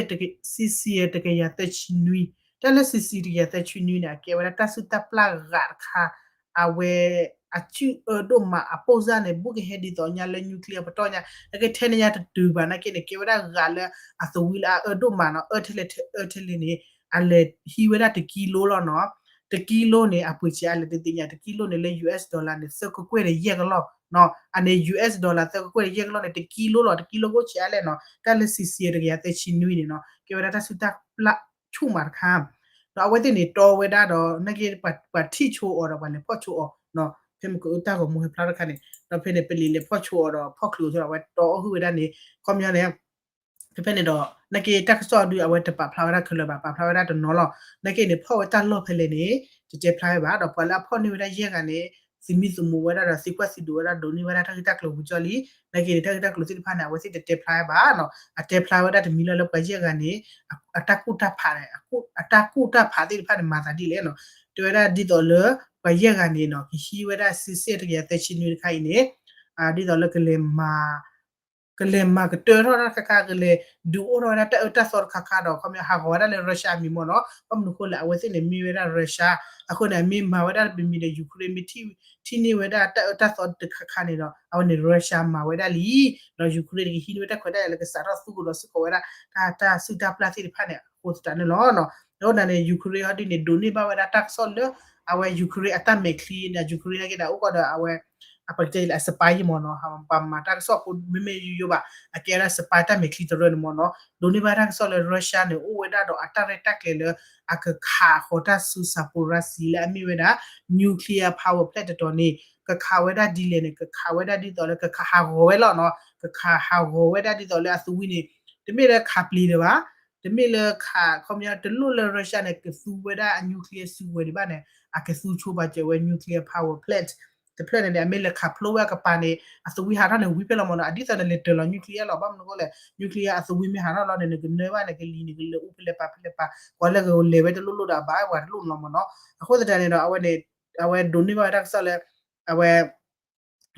တကယၤသၢဆံနွံ တၢ်လၢ CC တကယၤသၢဆံနွံန့ၣ် အကဲဝဲဒၣ်တၢ်စုၣ်တၢ်ပျၢ်ဂၤတခါ အဝဲ အစုၣ်အၢဒိၣ်မးအပိၢ်စၢ်န့ၣ် ဘူးကဟဲဒ်သိးညါလၢ nuclear ပတီၢ်ညါ နကထဲန့ၣ်ညါတတုၤဘၣ်နာ်က့န့ၣ် ကဲဝဲဒၣ်ဂၤလၢအသဝံလၢအအၢဒိၣ်မးနီၤ အၢထဲလဲၣ်ထဲအၢထဲလဲၣ်န့ၣ် အလဲၤဟံးဝဲဒၣ်တကံလိလီၤနီၤ တကံလိန့ၣ် အပှ့ၤဆံးအါလဲၣ်တသ့ၣ်ညါ တကံလိန့ၣ်လၢ US dollar န့ၣ် သၢကကွဲၢ်ဒီးယဲၢ်ကလီၢ်နီၤ အန့ၣ် US dollar သၢကကွဲၢ်ဒီးယဲၢ်ကလီၢ်န့ၣ် တကံလိလီၤ တကံလိကအိၣ်ဆံးအါလဲၣ်နီၤ တၢ်လၢ CC တကယၤသၢဆံနွံန့ၣ်နီၤ ကဲဝဲဒၣ်တၢ်စုၣ်တၢ်ပျၢ်ဆူၣ်မးတခါ ဒီးအဝဲသ့ၣ်န့ၣ်တီဝဲဒၣ်ဒီး နာ်က့ပှၤထံၣ်ဆိအီၤဒီးပှၤလဲၤဖီၣ်ဆိအီၤနီၤ ဖဲမ့ၢ်ကအုၣ်တၢ်ဂီၤမူဟဲဖျါထီၣ်တခါန့ၣ် ဒီးဖဲန့ၣ်ပလံၤလဲၤဖီၣ်ဆိအီၤဒီးဖီၣ်ချုးအီၤဆိဒီး အဝဲတီအီၣ်ဟုၣ်ဝဲဒၣ်န့ၣ် ခီပညီန့ၣ် ဖဲဖဲန့ၣ်ဒီး နာ်က့တၢ်ကစီၣ်ဒုးအဝဲတပာ်ဖျါဝဲဒၣ်ခဲလၢာ်ဘၣ် ပာ်ဖျါဝဲဒၣ်တနီၤလီၤ နာ်က့န့ၣ် ဖီၣ်ဝဲတၢ်လီၢ်ဖဲလဲၣ်န့ၣ် တတဲဖျါဝဲဘၣ် ဒီးပှၤလၢအဖီၣ်န့ၢ်ဝဲဒၣ်ယဲၢ်ဂၤန့ၣ် သုးမံသုးမုာ်ဝဲဒၣ်ဒီးသုကွၢ်သုဒိးဝဲဒၣ်ဒိးန့ၢ်ဝဲဒၣ်တၢ်ဂ့ၢ်တၢ်ကျိၤဝံၤကၠီလံ နာ်က့န့ၣ် တၢ်ဂ့ၢ်တၢ်ကျိၤသ့ၣ်တဖၣ်န့ၣ် အဝဲသ့ၣ်တတဲဖျါဝဲဘၣ်နီၤ အတဲဖျါဝဲဒၣ်တမံၤလီၤလၢပှၤယဲၢ်ဂၤန့ၣ် အတၢ်ကူၣ်တၢ်ဖး အတၢ်ကူၣ်တၢ်ဖးသ့ၣ်တဖၣ်န့ၣ် မၤသးဒ်လဲၣ်နီၤ တဲဝဲဒၣ်ဒ်သိးလၢ ပှၤယဲၢ်ဂၤန့ၣ်နီၤ ကဟံးဝဲဒၣ် စံးစ့ၣ်တကယၤသၢဆံနွံတခါအံၤန့ၣ် ဒ်သိးလၢကလဲၤမၤ ကလဲၤမၤကတၢၢ်ထီၣ်တၢ်တခါခါ ကလဲၤဒုးအိၣ်ထီၣ်ဝဲဒၣ်တၢ်အၢတၢ်သီတခါခါဒီး ခီပညီဟးဂီၤဝဲဒၣ်လၢ Russia အမံၤမ့ၢ်နီၤ ဘၣ်မနုၤအဃိလဲၣ် အဝဲသ့ၣ်န့ၣ်မ့ၢ်ဝဲဒၣ် Russia အဃိန့ၣ် အမ့ၢ်မၤဝဲဒၣ်တမံၤမံၤဒီး Ukraine မ့ၢ်ထံၣ်န့ၢ်ဝဲဒၣ်တၢ်အၢတၢ်သီတခါခါန့ၣ်ဒီး အဝဲန့ၣ် Russia မၤဝဲဒၣ်လံ ဒီး Ukraine န့ၣ် ကဟံးန့ၢ်ဝဲတၢ်ခွဲးတၢ်ယာ်လၢကစးထီၣ်သူကဒီးစ့ၢ်ကီးဝဲဒၣ် တၢ် တၢ်စုၣ်တၢ်ပျၢ်သ့ၣ်တဖၣ်န့ၣ် အဃိသတးန့ၣ်လီၤ. အဃိသတးန့ၣ် Ukraine ဟီဒ်န့ၣ် ဒိးန့ၢ်ဘၣ်ဝဲဒၣ်တၢ်ကစီၣ်လၢ အဝဲ Ukraine အတၢ်မဲာ်ချံန့ၣ် Ukraine နာ်က့ဒၣ်အိၣ်ကီးဒီးအဝဲ အပကတဲလၢအ spy မ့ၢ်နီၤ ပှၤမၤတၢ်ကစီၣ်ဖိမ့မ့ၢ်ယိယိဘၣ် အကဲဝဲဒၣ် spy တၢ်မဲာ်ချံတရၢန့ၣ်မ့ၢ်နီၤ ဒိးန့ၢ်ဘၣ်တၢ်ကစီၣ်လၢ Russia န့ၣ် အိၣ်ဝဲဒၣ်ဒီးအတၢ်ရဲၣ်တၢ်ကျဲၤလၢ အကခးဃီၤတၢ်ဆူ Zaporizhzhia လၢအမ့ၢ်ဝဲဒၣ် nuclear power plant တတီၤန့ၣ် ကခးဝဲဒၣ်ဒ်လဲၣ်န့ၣ် ကခးဝဲဒၣ်ဒ်သိးလၢ ကခးဟးဂီၤဝဲလီၤနီၤ ကခးဟးဂီၤဝဲဒၣ်ဒ်သိးလၢအသဝံန့ၣ် တမ့ၢ်လၢခးပျံၤဒံးဘၣ် တမ့ၢ်လၢခး ခီပညီတလိၣ်လၢ Russia န့ၣ် ကသူဝဲဒၣ်အ nuclear စုကဝဲၤဒံးဘၣ်န့ၣ် အကသူဆိပာ်စၢၤဝဲ nuclear power plant တဖျၢၣ်န့ၣ်န့ၣ် အမ့ၢ်လဲၤခးဖျိဝဲအကပၤန့ၣ် အသဝံဟးထီၣ်န့ၣ် ဝံၤဖဲလီၤမ့ၢ်နီၤ အဒ်သိးန့ၣ်လဲၤတၢၤလီၤ nuclear လီၤ ဘၣ်မနုၤအဃိလဲၣ် nuclear အသဝံမ့ၢ်ဟးထီၣ်လီၤန့ၣ် နကနၢဘၣ်န့ၣ် ကလံၤန့ၣ် ကလဲၤအူဖဲလဲၣ်ပာ်ဖဲလဲၣ်ပာ် ကွၢ်လၢကလဲၤဝဲတလိၣ်လိၣ်ဒီးအဘၣ်ပှၤတလိၣ်နီၤမ့ၢ်နီၤ အဃိသတးန့ၣ်ဒီး အဝဲန့ၣ် အဝဲဒိးန့ၢ်ဘၣ်ဝဲတၢ်ကစီၣ်လၢ အဝဲ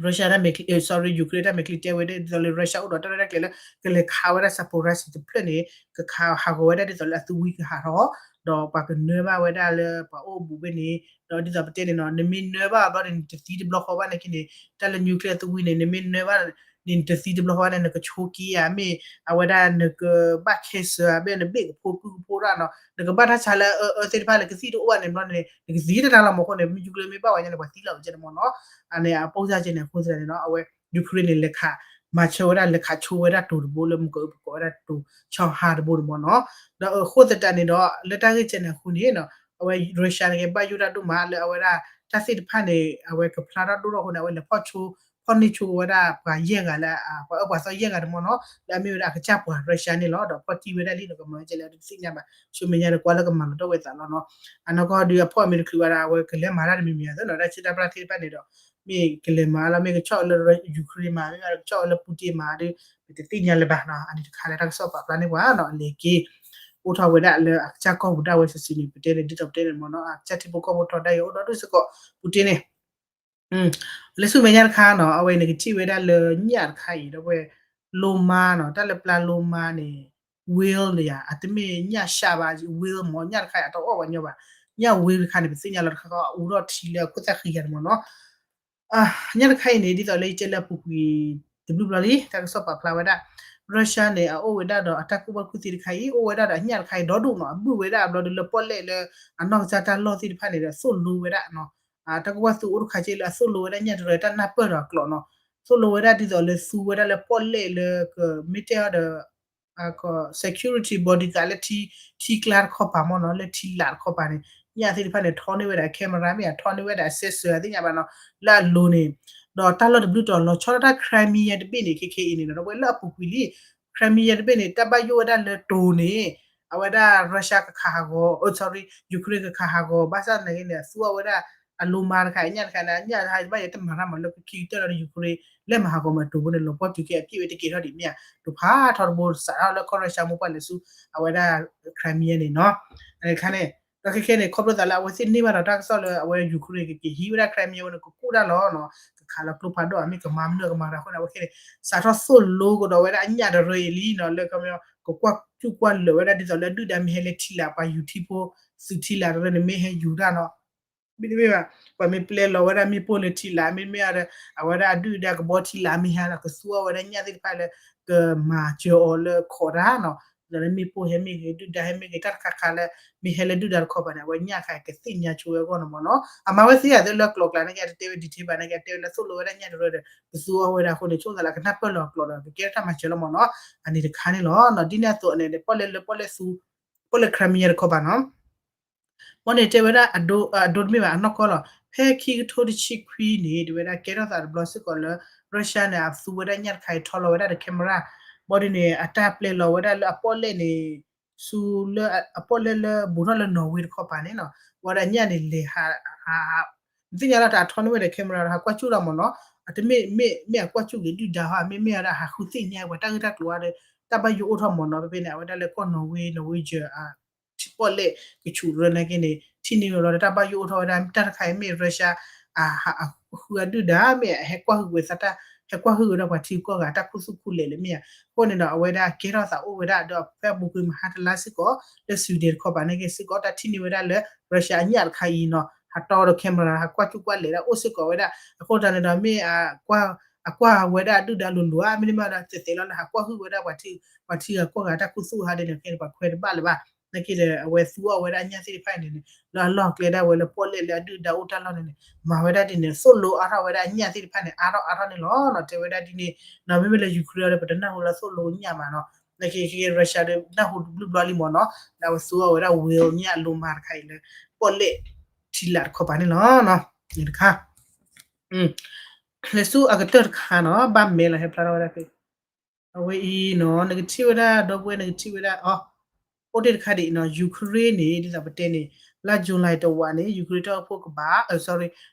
Russia တၢ်မဲာ်ချံ sorry Ukraine တၢ်မဲာ်ချံတဲဝဲဒၣ်ဒ်သိးလၢ Russia အိၣ်ဒီးတၢ်ရဲၣ်တၢ်ကျဲၤလၢ ကလဲၤခးဝဲဒၣ် Zaporizhzhia တဖျၢၣ်န့ၣ် ကခးဟးဂီၤဝဲဒၣ်ဒ်သိးလၢအသဝံကဟးထီၣ် ဒီးပှၤကနၢဘၣ်ဝဲဒၣ်လၢပှၤအိၣ်ဘူးဘ့ၣ်န့ၣ် ဒီးဒ်သိးပတဲန့ၣ်နီၤ နမ့ၢ်နၢဘၣ်ဘျီန့ၣ် နတသံတဘျီဃီဘၣ်နာ်က့န့ၣ် တၢ်လၢ nuclear သဝံန့ၣ် နမ့ၢ်နၢဘၣ်န့ၣ် နတသံတဘျီဃီဘၣ်န့ၣ် နကဆိးက့ၤဧါ မ့ၢ်အဝဲဒၣ်နကဘၣ် cancer ဧါ မ့ၢ်နဘ့ၣ်ကဖိကုကဖိတၢ်နီၤ နကဘၣ်တၢ်ဆါလၢအအၢသ့ၣ်တဖၣ်လၢကသံၣ်တအိၣ်ဘၣ်န့ၣ်ဘျီန့ၣ် နကသံတတၢ်လီၤမ့ၢ်အဃိန့ၣ် nuclear မ့ၢ်ဘၣ်ဝဲညါန့ၣ် ပှၤသံလီၤဝဲကဲန့ၣ်မ့ၢ်နီၤ အန့ၣ်အပိၢ်စၢ်ကဲန့ၣ် အဃိသတးန့ၣ်နီၤ အဝဲ Ukraine န့ၣ် လဲၤခး မၤဆၢဝဲဒၣ် လဲၤခးဆိဝဲဒၣ်တိၤတဘိလၢမုၢ်ကအိၣ်ပကိးဝဲဒၣ်တိၤ ဆီဟါတဘိန့ၣ်မ့ၢ်နီၤ ဒီးအဃိသတးန့ၣ်ဒီး လၢတၢ်ဂ့ၢ်ကဲန့ၣ်အဃိန့ၣ် အဝဲ Russia န့ၣ်က့ ဘၣ်ယိၣ်တၢ်ဒိၣ်မးလၢအဝဲဒၣ် တၢ်သ့ၣ်တဖၣ်န့ၣ် အဝဲကဖျါထီၣ်ဒိၣ်ထီၣ်အဃိန့ၣ် အဝဲလဲၤဖီၣ်ဆိ ဖီၣ်န့ၢ်ဆိဝဲဒၣ်ပှၤယဲၢ်ဂၤလၢ ပှၤအၢပှၤသီယဲၢ်ဂၤန့ၣ်မ့ၢ်နီၤ လၢအမ့ၢ်ဝဲဒၣ်အကစၢ်ပှၤ Russia န့ၣ်လီၤ ဒီးဖီၣ်တံၢ်ဝဲဒၣ်လံဒီးကမၤဝဲကဲလၢတသ့ၣ်ညါဘၣ် ဆူမဲာ်ညါဒီးကွၢ်လၢကမၤလီၤတီၢ်ဝဲသးလီၤနီၤ အနီၢ်ကီၢ်ဒုးအဖီၣ်အမ့ၢ်တချုးဘၣ်ဒီး အဝဲကလဲၤမၤတၢ်တမံၤမံၤအသိးနီၤ တၢ်ဆၢတၢ်ပြၢ်သ့ၣ်တဖၣ်န့ၣ်ဒီး မ့ၢ်ကလဲၤမၤလီၤ မ့ၢ်ကဆီၣ်လၢ Ukraine မၤ မ့ၢ်ကဆီၣ်လၢ Putin မၤဒီး ပတသ့ၣ်ညါလၢၤဘၣ်နီၤ အန့ၣ်တခါလၢတၢ်ကစီၣ်ပာ်ဖျါန့ၢ်ပှၤနီၤ အလဲၤက့ၤ အိၣ်ထီၣ်ဝဲဒၣ်လၢအကစၢ်ကီၢ်ပူၤဒၣ်ဝဲစုာ်စုာ်န့ၣ် ပတဲန့ၣ် ဒ်သိးပတဲန့ၣ်မ့ၢ်နီၤ အကစၢ်ထံဖိကီၢ်ဖိထီဒါယအိၣ်ဒီးဒုးစ့ၢ်ကီး Putin န့ၣ် လၢဆူမဲာ်ညါတခါနီၤ အဝဲန့ၣ်ကထံၣ်ဝဲဒၣ်လၢညၣ်တခါအံၤ ဒီပုၢ်ဝဲၢ် လိမါနီၤ တၢ်လၢပျၢ်လိမါန့ၣ် whale န့ၣ်ယါ အတမ့ၢ်ညၣ်ရှၢဘၣ် whale မ့ၢ် ညၣ်တခါအံၤအတအီၣ်ပှၤညီဘၣ် ညၣ် whale တခါန့ၣ် ပသ့ၣ်ညါလီၤတခါဃီ အအူထီၣ်ထံလၢအခိၣ်သၣ်ဃံဂၤန့ၣ်မ့ၢ်နီၤ ညၣ်တခါအံၤန့ၣ် ဒ်သိးလၢယတဲလၢအပူၤကွံာ် တဘျုးဘျီလံ တၢ်ကစီၣ်ပာ်ဖျါဝဲဒၣ် Russia န့ၣ် အအိၣ်ဝဲဒၣ်ဒီးအတၢ်ကူၣ်ဘၣ်ကူၣ်သ့တခါအံၤ အိၣ်ဝဲဒၣ်ဒီးအညၣ်တခါအံၤဒီဒူၣ်နီၤ အဘုၣ်ဝဲဒၣ်အဘျီဒီးလၢပီၣ်လဲၣ်လၢ အနီၢ်ကစၢ်တၢ်လီၢ်သ့ၣ်တဖၣ်န့ၣ်ဒီး သိၣ်လိဝဲဒၣ်နီၤ တၢ်ကူၣ်ဘၣ်ကူၣ်သ့အိၣ်တခါက့လၢအသိၣ်လိဝဲဒၣ်ညၣ်တရၢတၢ်နၢ်ပၢၢ်ဒီးအကျိာ်နီၤ သိၣ်လိဝဲဒၣ်ဒ်သိးလၢသူဝဲဒၣ်လၢပီၣ်လဲၣ်လၢကမ့ၢ်တဲအီၤဒီး security body သးလၢထံ ထံကျါတခီပၤမ့ၢ်နီၤ လၢထံလာ်တခီပၤန့ၣ် ညၣ်သ့ၣ်တဖၣ်န့ၣ် ထီန့ၢ်ဝဲဒၣ် camera မ့ၢ်ဧါ ထီန့ၢ်ဝဲဒၣ် sensor သ့ၣ်ညါဘၣ်နီၤ လၢအလိၤန့ၣ် ဒီးတၢ်လီၢ်တဘျုးတီၤလီၤဆီဒၣ်တၢ် Crimea တဘ့ၣ်န့ၣ် ခဲခဲအံၤန့ၣ်နီၤ ဒီပုၢ်ဝဲၢ်လၢအပူၤကွံာ်လံ Crimea တဘ့ၣ်န့ၣ် တၢ်ဘၣ်ယိၣ်ဝဲဒၣ်လၢတိၤန့ၣ် အဝဲဒၣ် Russia ကခးဟးဂီၤ sorry Ukraine ကခးဟးဂီၤ ဘၣ်ဆၣ်သနာ်က့န့ၣ် အသူအီၤဝဲဒၣ် အလိၤမါတခါ အညၣ်တခါန့ၣ် အညၣ်တခါဘၣ်ယဲတမၤတၢ်မၤလၢကခံကတၢၢ်လီၤဒီး Ukraine လဲၤမၤဟးဂီၤမးတိၤဖိန့ၣ် လီၤပှီၢ်တုၤခဲအပြည့်ဝဲတကဲထီၣ်ဒံးမ့ၢ်ဧါ တဖးထီတဘိစးထီၣ်လၢကီၢ် Russia မိၢ်ပှၢ်လဲၤဆူ အဝဲဒၣ် Crimea န့ၣ်နီၤ အခါန့ၣ် ဒီးခဲခဲန့ၣ် ခီဖျိသးလၢအဝဲသ့ၣ်န့ၢ်ဘၣ်ဒီးတၢ်ကစီၣ်လၢအဝဲ Ukraine ကက့ၤဟံးဝဲဒၣ် Crimea ဝဲန့ၣ် ကကိၢ်တၢ်လီၤနီၤ ကခးလီၤကျိဖးဒိၣ် အမ့ၢ်ကမၤမနုၤကမၤတၢ်အဃိန့ၣ် အဝဲခဲန့ၣ် စးထီၣ်သိၣ်လိကဒီးဝဲဒၣ်အညၣ်တရၢအံၤလံနီၤ လၢကမ့ၢ် ကကွၢ်စူၣ်ကွၢ်လၢာ်ဝဲဒၣ်ဒ်သိးလၢဒုၣ်ဒါမ့ၢ်ဟဲလၢထံလာ် ပှၤယူၤထံဖိ သုးထံလာ်တရၢန့ၣ် မ့ၢ်ဟဲယူၤတၢ်နီၤ မ့တမ့ၢ်ဘၣ် ပှၤမ့ၢ်ပျဲလီၤဝဲဒၣ်မ့ၣ်ပိၢ်လၢထံလာ် မ့တမ့ၢ်ဒီး အဝဲဒၣ်အဒုၣ်ဒါကဘီထံလာ်မ့ၢ်ဟဲဒီး ကသူအီၤဝဲဒၣ်ညၣ်သ့ၣ်တဖၣ်လၢ ကမၤစၢၤအီၤလၢခိးတၢ်နီၤ ဒ်သိးလၢမ့ၣ်ပိၢ်ဟဲမ့ၢ်ဂ့ၤ ဒုၣ်ဒါဟဲမ့ၢ်ဂ့ၤ တၢ်တခါခါလၢ မ့ၢ်ဟဲလၢဒုၣ်ဒါတခီပၤန့ၣ် အဝဲညၣ်ခါကသ့ၣ်ညါဆိဝဲအဂီၢ်န့ၣ်မ့ၢ်နီၤ အမၤဝဲသ့ဧါသ့လၢကျိၤကျါန့ၣ်က့ အတတဲဝဲ detail ဘၣ်န့ၣ်က့ အတဲဝဲလၢသိၣ်လိဝဲဒၣ်ညၣ်တရၢဒီး ကသူအီၤဝဲဒၣ်အဃိန့ၣ် ဆိကမိၣ်သးလၢကနၢ်ပၢၢ်လီၤကျိာ်ဒီး ကကဲထီၣ်တၢ်မၤစၢၤလီၤမ့ၢ်နီၤ အန့ၣ်တခါန့ၣ်လီၤနီၤ ဒ်န့ၣ်အသိးန့ၣ် ပီၣ်လဲၣ်လၢပီၣ်လဲၣ်သူ ပီၣ်လဲၣ် Crimea တခီပၤနီၤ ဘၣ်န့ၣ်တဲဝဲဒၣ်အဒိ အဒိတမ့ၢ်ဘၣ် အနီၢ်ကီၢ်လီၤ ဖဲခံကထိတဆံခွံန့ၣ် တဲဝဲဒၣ်ကဲထီၣ်သးတဘျီစ့ၢ်ကီးလၢ Russia န့ၣ် အသူဝဲဒၣ်ညၣ်တခါအံၤထီလီၤဝဲဒၣ်ဒီး camera ဘၣ်ဒ်န့ၣ် အတၢ်ပျဲလီၤဝဲဒၣ်လၢအပီၣ်လဲၣ်န့ၣ် ဆူလၢအပီၣ်လဲၣ်လၢဘူးထီၣ်လၢ Norway တခီပၤန့ၣ်နီၤ ဝဲဒၣ်ညၣ်န့ၣ်လဲၤဟး နသ့ၣ်ညါလီၤတၢ်အထီန့ၢ်ဝဲဒီး camera ဒီးဟးကွၢ်စူၣ်လီၤမ့ၢ်နီၤ အတမ့ၢ် မ့ၢ် မ့ၢ်အကွၢ်စူၣ်က့ၤဒုၣ်ဒါဟီ မ့မ့ၢ်ဝဲဒၣ်ဟးဃုသ့ၣ်ညါပှၤတၢ်ဂ့ၢ်တၢ်ကျိၤဧါ ဒီး တၢ်ဘၣ်ယိၣ်အိၣ်ထီၣ်မ့ၢ်နီၤ ဖဲဖဲန့ၣ် အဝဲဒၣ်လၢကီၢ် Norway Norwegian အ ထံပီၣ်လဲၣ်ကဆူးရၢနာ်က့န့ၣ် ထံၣ်န့ၢ်ဝဲလီၤဒီးတၢ်ဘၣ်ယိၣ်အိၣ်ထီၣ်ဝဲဒၣ် တၢ်တခါအံၤမ့ၢ် Russia အဟးဃုအဒုၣ်ဒါ မ့ၢ်အဟဲကွၢ်ဟုၣ်ဝဲသးတၢ် ဟဲကွၢ်ဟုၣ်ဝဲဒၣ်ပှၤထံကီၢ်ဂၤတၢ်ခူသူၣ်ခူလဲၣ်လၢမ့ၢ်ဧါ အဃိန့ၣ်ဒီး အဝဲဒၣ်ကဲထီၣ်သးအိၣ်ဝဲဒၣ်ဒီးဖဲအပူၤကွံာ်မဟါတလါစ့ၢ်ကီး လၢ Sweden တခီပၤနာ်က့စ့ၢ်ကီး တၢ်ထံၣ်န့ၢ်ဝဲဒၣ်လၢ Russia အညၣ်တခါအံၤနီၤ ဟးတီဒီး camera ဟးကွၢ်စူၣ်ကွၢ်လဲၤဒၣ်အိၣ်စ့ၢ်ကီးဝဲဒၣ် အဃိသတးန့ၣ်ဒီးမ့ၢ် အကွၢ်ဝဲဒၣ်အဒုၣ်ဒါလိၤလိၤဧါ မ့တမ့ၢ်ဒီး သဲးသဲးလီၤလၢဟးကွၢ်ဟုၣ်ဝဲဒၣ်ပှၤထံ ပှၤထံဂၤကီၢ်ဂၤတၢ်ခူသူၣ်ဟးဒ်န့ၣ် ခဲန့ၣ် ပှၤခွဲးတဘၣ်လၢၤဘၣ် နာ်က့ဒီး အဝဲသူအီၤဝဲဒၣ်အညၣ်သ့ၣ်တဖၣ်အံၤန့ၣ်န့ၣ် လၢအလီၢ်ကျဲဒၣ်ဝဲလၢပီၣ်လဲၣ်လၢအဒုၣ်ဒါအိၣ်တၢ်လီၢ်န့ၣ်န့ၣ် မၤဝဲဒၣ်ဒ်န့ၣ် သိၣ်လိအါထီၣ်ဝဲဒၣ်အညၣ်သ့ၣ်တဖၣ်န့ၣ် အါထီၣ်အါထီၣ်န့ၣ်လီၤနီၤ တဲဝဲဒၣ်ဒ်န့ၣ် နီၤ မ့မ့ၢ်လၢ Ukraine ဒီး ပတနၢ်ဟူလၢသိၣ်လိညၣ်မးနီၤ နာ်က့ Russia ဒီးနၢ်ဟူတဘျုးဘျီလံမ့ၢ်နီၤ လၢအဝဲသူအီၤဝဲဒၣ် whale ညၣ်အလိၤမါတခါအံၤလၢ ပီၣ်လဲၣ်ထံလာ်တခီပၤန့ၣ်လီၤ န့ၣ်တခါ လဲၤဆူအကတၢၢ်တခါနီၤ ဘၣ်မဲလီၤဟဲဖျါထီၣ်ဝဲဒၣ်ဖဲ အဝဲအံၤနီၤ နကထံၣ်ဝဲဒၣ် ဒီပုၢ်ဝဲၢ် နကထံၣ်ဝဲဒၣ် အိၣ်တ့ၢ်တခါဒ်အံၤနီၤ Ukraine န့ၣ် ဒ်သိးပတဲန့ၣ် လါ July တဝာ်န့ၣ် Ukraine တၢ်အိၣ်ဖှိၣ်ကဘၣ် sorry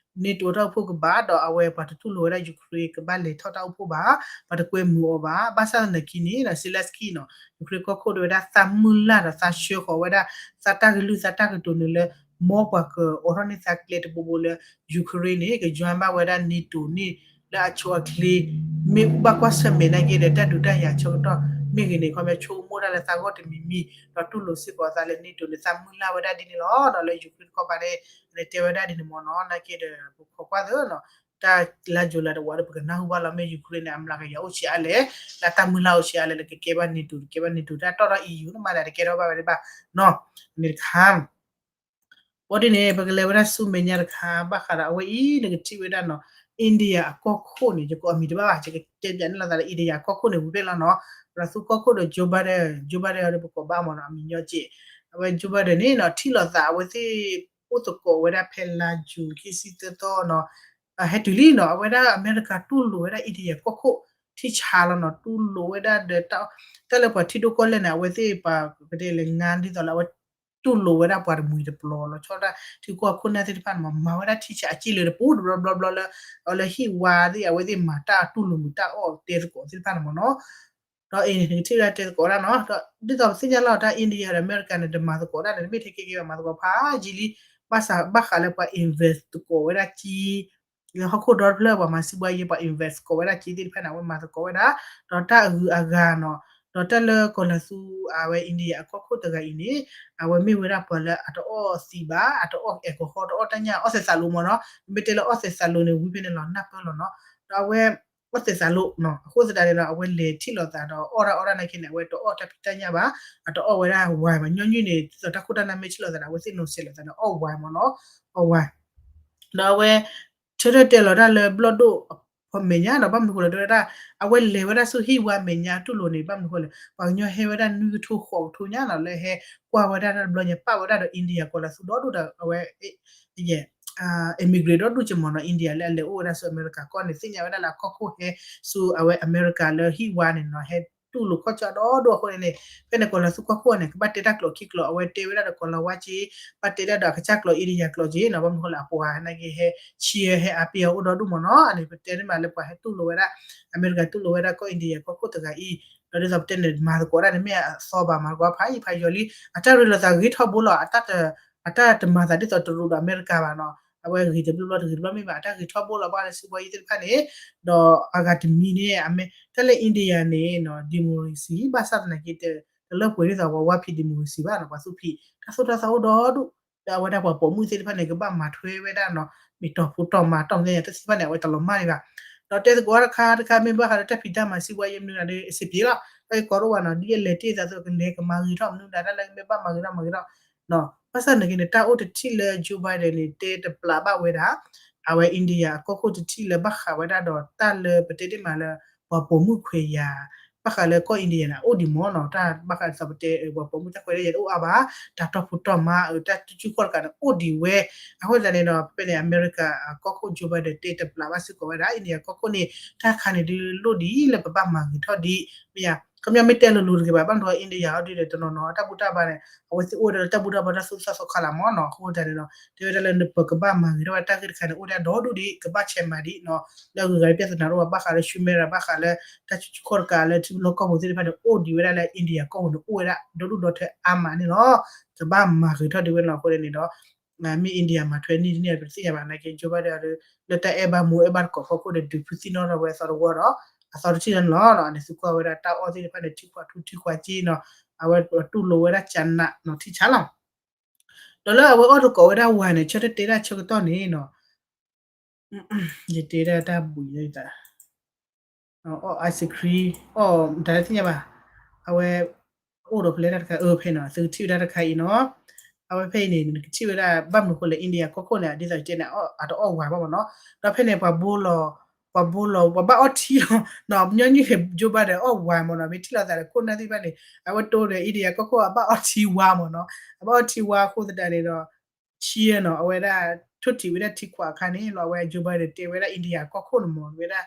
NATO တၢ်အိၣ်ဖှိၣ်ကဘၣ် ဒီးအဝဲပှၤတတူၢ်လိာ်ဝဲဒၣ် Ukraine ကဘၣ်လဲၤထီၣ်တၢ်အိၣ်ဖှိၣ်ဘၣ် ပှၤတကွဲမုာ်အီၤဘၣ် ဘၣ်ဆၣ်သနာ်က့န့ၣ် Zelensky နီၤ Ukraine ကီၢ်ခိၣ်ဒီးဝဲဒၣ်သးမုၢ်လၢ်ဒီးသးဆှၢဃီၤဝဲဒၣ် သးတၢ်ကလုၢ်သးတၢ်ကတိၤန့ၣ်လၢ မ်ပှၤကအိးထီၣ်န့ၢ်သးကျဲတဘိဘိလၢ Ukraine န့ၣ် က join ဘၣ်ဝဲဒၣ် NATO န့ၣ် လၢအဆိအချ့ မ့ၢ်ဘၣ်ကွၢ်ဆၢၣ်မဲာ်နာ်က့ဒီး တၢ်ဒုးတၢ်ယၤဆၢကတီၢ်မ့ၢ်ဂ့ၤန့ၣ် ခီဖျိဆိကမိၣ်ဒၣ်လၢသးဂီၢ်တမံၤမံၤ ဒီးတူၢ်လိာ်စ့ၢ်ကီးသးလၢ NATO န့ၣ် သးမုၢ်လၢ်ဝဲဒၣ်ဒ်န့ၣ်လီၤ. ဒီးလၢ Ukraine တခီပၤန့ၣ် အန့ၣ်တဲဝဲဒၣ်ဒ်န့ၣ်မ့ၢ်နီၤ နာ်က့ဒီး ပခိးကွၢ်သ့နီၤ တၢ်လါယူၤလါတဝာ်ဒီး ပကနၢ်ဟူဘၣ်လီၤ မ့ၢ် Ukraine န့ၣ် အမျးကယၤအိၣ်ဆံးအါလဲၣ် လၢတၢ်မုၢ်လၢ်အိၣ်ဆံးအါလဲၣ် လၢကကဲဘၣ် NATO တကဲဘၣ် NATO တၢ်တီၢ်ထီၣ် EU န့ၣ်မးဒီး တကဲထီၣ်ဘၣ်ဝဲဒၣ်ဘၣ်နီၤ န့ၣ်တခါ ဘၣ်ဒ်န့ၣ် ပကလဲၤဝဲဒၣ်ဆူမဲာ်ညါတခါ ဘၣ်ဃးဒီးအဝဲအံၤ နကထံၣ်ဝဲဒၣ်နီၤ India အကီၢ်ခိၣ်န့ၣ် ယကအီၣ်မံၤတဘၣ်ဘၣ် ယကတဲပၠးန့ၢ်လိာ်သးလၢ India အကီၢ်ခိၣ်န့ၣ် ဝံၤဖျဲၣ်လီၤနီၤ ဒီးသူကီၢ်ခိၣ်ဒီး Joe Biden, Joe Biden အီၤဒီးပကိးဘၣ်မ့ၢ်နီၤ အမံၤညီက့ၢ် အဝဲ Joe Biden န့ၣ်နီၤ ထံၣ်လိာ်သးအဝဲသ့ၣ် အိၣ်သကိးဝဲဒၣ်ဖဲလါယူၤခံဆံသၢသီနီၤ ဟဲတုၤလံနီၤ အဝဲဒၣ်အမဲရကၤတူၢ်လိာ်ဝဲဒၣ် India ကီၢ်ခိၣ် ထံဆးလီၤနီၤ တူၢ်လိာ်ဝဲဒၣ်ဒီး တၢ်လၢပှၤထံဒိၣ်ကီၢ်လဲၢ်န့ၣ် အဝဲသ့ၣ်ပှၤကတဲလဲၤငါဒ်သိးလၢအဝဲ တူၢ်လိာ်ဝဲဒၣ်ပှၤတမှံၤတပျီၤလီၤဆီဒၣ် ထံကီၢ်ခိၣ်နၢ်သ့ၣ်တဖၣ်န့ၣ်မ့ၢ် မၤဝဲဒၣ်ထံဆးအစ့လၢတပူၤတဘျီဘျီဘျီလၢ အဝဲလၢဟံၣ်ဝါသ့ၣ် အဝဲသ့ၣ်မၤတၢ်တူၢ်လိာ်မုာ်တၢ်အီၣ်တဲသကိးသ့ၣ်တဖၣ်န့ၣ်မ့ၢ်နီၤ ဒီးအံၤန့ၣ် နကထံၣ်ဝဲဒၣ်တဲသကိးဒၣ်နီၤ ဒီးဒ်သိးပသ့ၣ်ညါလီၤတၢ် India ဒီးအမဲရကၤန့ၣ် တမၤသကိးဒၣ်န့ၣ် တမ့ၢ်ထဲခဲကဲဘၣ် မၤသကိးဖးယံာ်လံ ဘၣ်ဆၣ်ဘၣ်ဃးလၢပှၤ invest သကိးဝဲဒၣ်ကံ ဟီၣ်ခိၣ်ဒီတဖျၢၣ် ပှၤမၤစံးဘှါယဲ ပှၤ invest ကိးဝဲဒၣ်က့သ့ၣ်တဖၣ်န့ၣ် အဝဲမၤသကိးဝဲဒၣ်, ဒီးတၢ်အဂုၤအဂၤနီၤ, ဒီးတၢ်လၢကီၤလၤသူ အဝဲ India အကီၢ်ခိၣ်တဂၤအံၤန့ၣ် အဝဲမ့ၢ်ဝဲဒၣ်ပှၤလၢအတအီၣ်သံးဘၣ်, အတအီၣ် alcohol တအီၣ်တၢ်ညၣ် အီၣ်သဲးသးလိမ့ၢ်နီၤ, မ့ၢ်တဲလၢအီၣ်သဲးသးလိန့ၣ် ဝံဖဲန့ၣ်လီၤနၢ်ပၢၢ်လီၤနီၤ, ဒီးအဝဲ အီၣ်သဲးသးလိနီၤ, အဃိသတးန့ၣ်ဒီး အဝဲလဲၤထံၣ်လိာ်သးဒီးအီၣ်တၢ်အီၣ်တၢ်နာ်က့န့ၣ် အဝဲတအီၣ်တၢ်ဖံးတၢ်ညၣ်ဘၣ်, အတအီၣ်ဝဲဒၣ် wine ဘၣ်, ညီနုၢ်န့ၣ် ဒ်သိးတၢ်ခိၣ်တၢ်နၢ်မ့ၢ်ထံၣ်လိာ်သးန့ၣ် အဝဲသ့ၣ်နီၤဆဲးလိာ်သးန့ၣ် အီၣ် wine မ့ၢ်နီၤ, အီၣ် wine ဒီးအဝဲ ဆၢထၢၣ်တဲလီၤတၢ်လၢဘျီၣ်ဒိၣ်အမဲာ်ညါဒီး ဘၣ်မနုၤဃိလဲၣ် တဲဝဲဒၣ် အဝဲလဲၤဝဲဒၣ်ဆူဟံၣ်ဝါမဲာ်ညါတူၢ်လိာ်န့ၣ် ဘၣ်မနုၤဃိလဲၣ် ပှၤကညီဟဲဝဲဒၣ်နွံကထိဃိးကထိညါနီၤ လၢဟဲကွၢ်ဝဲဒၣ်တၢ်တဘျီညါ ပာ်ဝဲဒၣ်ဒီး India ကီၤလၤသူဒီဒူၣ်ဒီး အဝဲ immigrant ဒီဒူၣ်က့မ့ၢ်နီၤ India လၢအလဲၤအိၣ်ဝဲဒၣ်ဆူအမဲရကၤကီၢ်န့ၣ် သ့ၣ်ညါဝဲဒၣ်လၢအကီၢ်ခိၣ်ဟဲဆူအဝဲအမဲရကၤလၢ ဟံၣ်ဝါန့ၣ်နီၤ ဟဲတူၢ်လိာ်ခီၣ်ကၠီဒီဒူၣ်အဃိန့ၣ်န့ၣ် ဖဲန့ၣ်ကီၤလၤသူကီၢ်ခိၣ်န့ၣ် ကဘၣ်တဲတၢ်ကျိာ်ခံကျိာ် အဝဲတဲဝဲဒၣ်ဒီးကီၤလၤဝါက့ ဘၣ်တဲဒၣ်ဒီးအကစၢ်ကျိာ် India ကျိာ်က့နီၤ ဘၣ်မနုၤဃိလဲၣ် အပှၤနာ်က့ဟဲ ဆံးဟဲအါပ့ၤအအိၣ်ဒီဒူၣ်မ့ၢ်နီၤ အန့ၣ် ပတဲန့ၣ်မးလၢပှၤဟဲတူၢ်လိာ်ဝဲဒၣ် အမဲရကၤတူၢ်လိာ်ဝဲဒၣ်ကီၢ် India ကီၢ်ခိၣ်တဂၤအံၤ ဒီးဒ်သိးပတဲန့ၣ် မၤသကိးဒၣ်န့ၣ် မ့ၢ်အသီဘၣ် မၤသကိးဖးယံာ်ဖးယီၤလံ အတၢ်ရ့လိာ်သးဂ့ၤထီဘိလီၤ အတၢ်တမၤသးဒ်သိးတရူးဒီးအမဲရကၤဘၣ်နီၤ အဝဲဂ့ၤတဘျုးဘျီတဂ့ၤတဘျီမ့ၢ်ဘၣ် အတၢ်ဂ့ၤထီဘိလီၤ ဘၣ်လၢစံးဘီယံၤသ့ၣ်တဖၣ်န့ၣ် ဒီးအဂၤတမံၤန့ၣ် အမ့ၢ် တၢ်လၢ India န့ၣ်နီၤ democracy ဘၣ်ဆၣ်သနာ်က့ တလၢပှဲၤဒ်သိးပှၤဝါဖံး democracy ဘၣ်နီၤ ပှၤသူဖံး တၢ်သိၣ်တၢ်သီအိၣ်ဒီဒူၣ် ဒီးအဝဲဒၣ်ပှၤပိာ်မုၣ်သ့ၣ်တဖၣ်န့ၣ် ကဘၣ်မၤထွဲဝဲဒၣ်နီၤ မ့ၢ်တီၤဖိတီၤမါတီၢ်မသ့ၣ်ညါ တၢ်သ့ၣ်တဖၣ်န့ၣ် အဝဲတလီၤမၢ်ဒံးဘၣ် ဒီးတဲသကိးတခါတခါ မ့ၢ်ဘၣ်ဃးဒီးတၢ်ဖံးတၢ်မၤစံးဘီယံၤမနုၤဒၣ်ဒီး စံးပျ့ၤလီၤ တၢ်ဂ့ၢ်ကီတအိၣ်ဘၣ်နီၤ ဒ်အလဲၤတ့ၢ်သးသိးကလဲၤကမၤဂ့ၤထီၣ်မနုၤဒၣ် တၢ်လၢကမ့ၢ်ဘၣ်မၤဂ့ၤထီၣ်မၤဂ့ၤထီၣ် ဘၣ်ဆၣ်သနာ်က့န့ၣ် တၢ်အိၣ်တထံၣ်လၢ Joe Biden န့ၣ် တဲတပျးဘၣ်ဝဲဒၣ် အဝဲ India အကီၢ်ခိၣ်တထံၣ်လၢဘၣ်ဃးဝဲဒၣ်ဒီးတၢ်လၢပတဲတ့ၢ်မးလၢ ပှၤပိာ်မုၣ်ခွဲးယာ် ဘၣ်ဃးလၢကီၢ် India န့ၣ် အိၣ်ဒံးမ့ၢ်နီၤ တၢ်ဘၣ်ဃးဒ်သိးပတဲ ပှၤပိာ်မုၣ်တၢ်ခွဲးတၢ်ယာ်တအိၣ်အါဘၣ် တၢ်တီၤဖိတီၤမါ တၢ်တစုခီၣ်တကးန့ၣ် အိၣ်ဒံးဝဲ အဃိသတးန့ၣ်ဒီး ဖဲဖဲန့ၣ် အမဲရကၤအကီၢ်ခိၣ် Joe Biden တဲတပျးဘၣ်စ့ၢ်ကီးဝဲဒၣ် India ကီၢ်ခိၣ်န့ၣ် တၢ်ခါန့ၣ်ဒုးလိၣ်ဒံးလၢပဘၣ်မၤဂ့ၤထီၣ်ဒံး မ့ၢ်ယါ ခီပညီမ့ၢ်တဲလိၤလိၤတဂ့ၤဘၣ် ဘၣ်မနုၤ India အီၤဒုးဒီးတနီၤနီၤ တၢ်ဘူၣ်တၢ်ဘါန့ၣ် အဝဲသ့ၣ်အိၣ်ဝဲဒၣ်လၢတၢ်ဘူၣ်တၢ်ဘါတၢ်သူၣ်စၢ်သီခါလၢမ့ၢ်နီၤ အဃိသတးန့ၣ်ဒီး တဲဝဲဒၣ်လၢပကဘၣ်မၤဂ့ၤထီၣ်ဝဲတၢ်ဂ့ၢ်တခါန့ၣ် အိၣ်ဒၣ်ဒီဒူၣ်ဒံး ကဘၣ်ဆဲးမၤဒံးနီၤ လၢအဂုၤအဂၤ ပြဿနာ တအိၣ်ဘၣ် ဘၣ်ဃးလၢ ဆူမဲရၤ ဘၣ်ဃးလၢတၢ်စုကဝဲၤကီၢ်ပူၤသ့ၣ်တဖၣ်န့ၣ် အိၣ်ဒံးဝဲဒၣ်လၢ India ကီၢ်ပူၤန့ၣ် အိၣ်ဝဲဒၣ်ဒီဒူၣ်ဒီထၢအါမးန့ၣ်လီၤ ကဘၣ်မၤဂ့ၤထီၣ်ဒံးဝဲနီၤ အဃိန့ၣ်ဒီး မ့ၢ် India မၤထွဲန့ၢ်တန့ၢ် ပတသ့ၣ်ညါဘၣ် နာ်က့ Joe Biden လၢတၢ်အဲၣ်ဘၣ်မူအဲၣ်ဘၣ်တကိးဖီခိၣ်ဒီး ဒုးဖုသံနီၣ်ထီၣ်ဝဲအသီတဝီဒီး အသီတထံၣ်န့ၣ်လီၤ အန့ၣ်သုကွၢ်ဝဲဒၣ်တၢ်အီၣ်သ့ၣ်တဖၣ်န့ၣ် ထံခွးထူထံခွးက့နီၤ အဝဲတူၢ်လိာ်ဝဲဒၣ်ကနးနီၤ ထံဆါလီၤ ဒီးလၢအဝဲအီၣ်သကိးဝဲဒၣ် wine န့ၣ် ဆၢထၢၣ်တဲဒၣ်ဆၢကတီၢ်န့ၣ်နီၤ ယတဲဒၣ်တၢ်ဘှံးယသး အီၣ် ice cream အီၣ် တၢ်လၢသ့ၣ်ညါဘၣ် အဝဲ အိၣ်ဒီးဖဲလဲၣ်တၢ်တခါ အၢ ဖဲနီၤ သုကထံၣ်ဝဲဒၣ်တခါအံၤနီၤ အဝဲဖဲအံၤန့ၣ် နကထံၣ်ဝဲဒၣ် ဘၣ်မနုၤဃိလဲၣ် India ကီၢ်ခိၣ်န့ၣ် ဒ်သိးတဲန့ၣ် အတအီၣ် wine ဘၣ်မ့ၢ်နီၤ ဒီးဖဲန့ၣ် ပှၤဘိလီၤ ပှၤဘိလီၤ ပှၤဘၣ်အီၣ်ထံလီၤ နီၤ ညီနုၢ် Joe Biden အီၣ် wine မ့ၢ်နီၤ မ့ၢ်ထံၣ်လိာ်သးဒီးခိၣ်နၢ်သ့ၣ်တဖၣ်န့ၣ် အဝဲတိဒီး India ကီၢ်ခိၣ် အဘၣ်အီၣ်ထံ wine မ့ၢ်နီၤ အဘၣ်အီၣ်ထံ wine အဃိသတးန့ၣ်ဒီး ဆံနီၤ အဝဲဒၣ် ထိၣ်ထံးဝဲဒၣ်ထံခွးအခါန့ၣ်လီၤ အဝဲ Joe Biden တဲဝဲဒၣ် India ကီၢ်ခိၣ်န့ၣ်မ့ၢ်ဝဲဒၣ်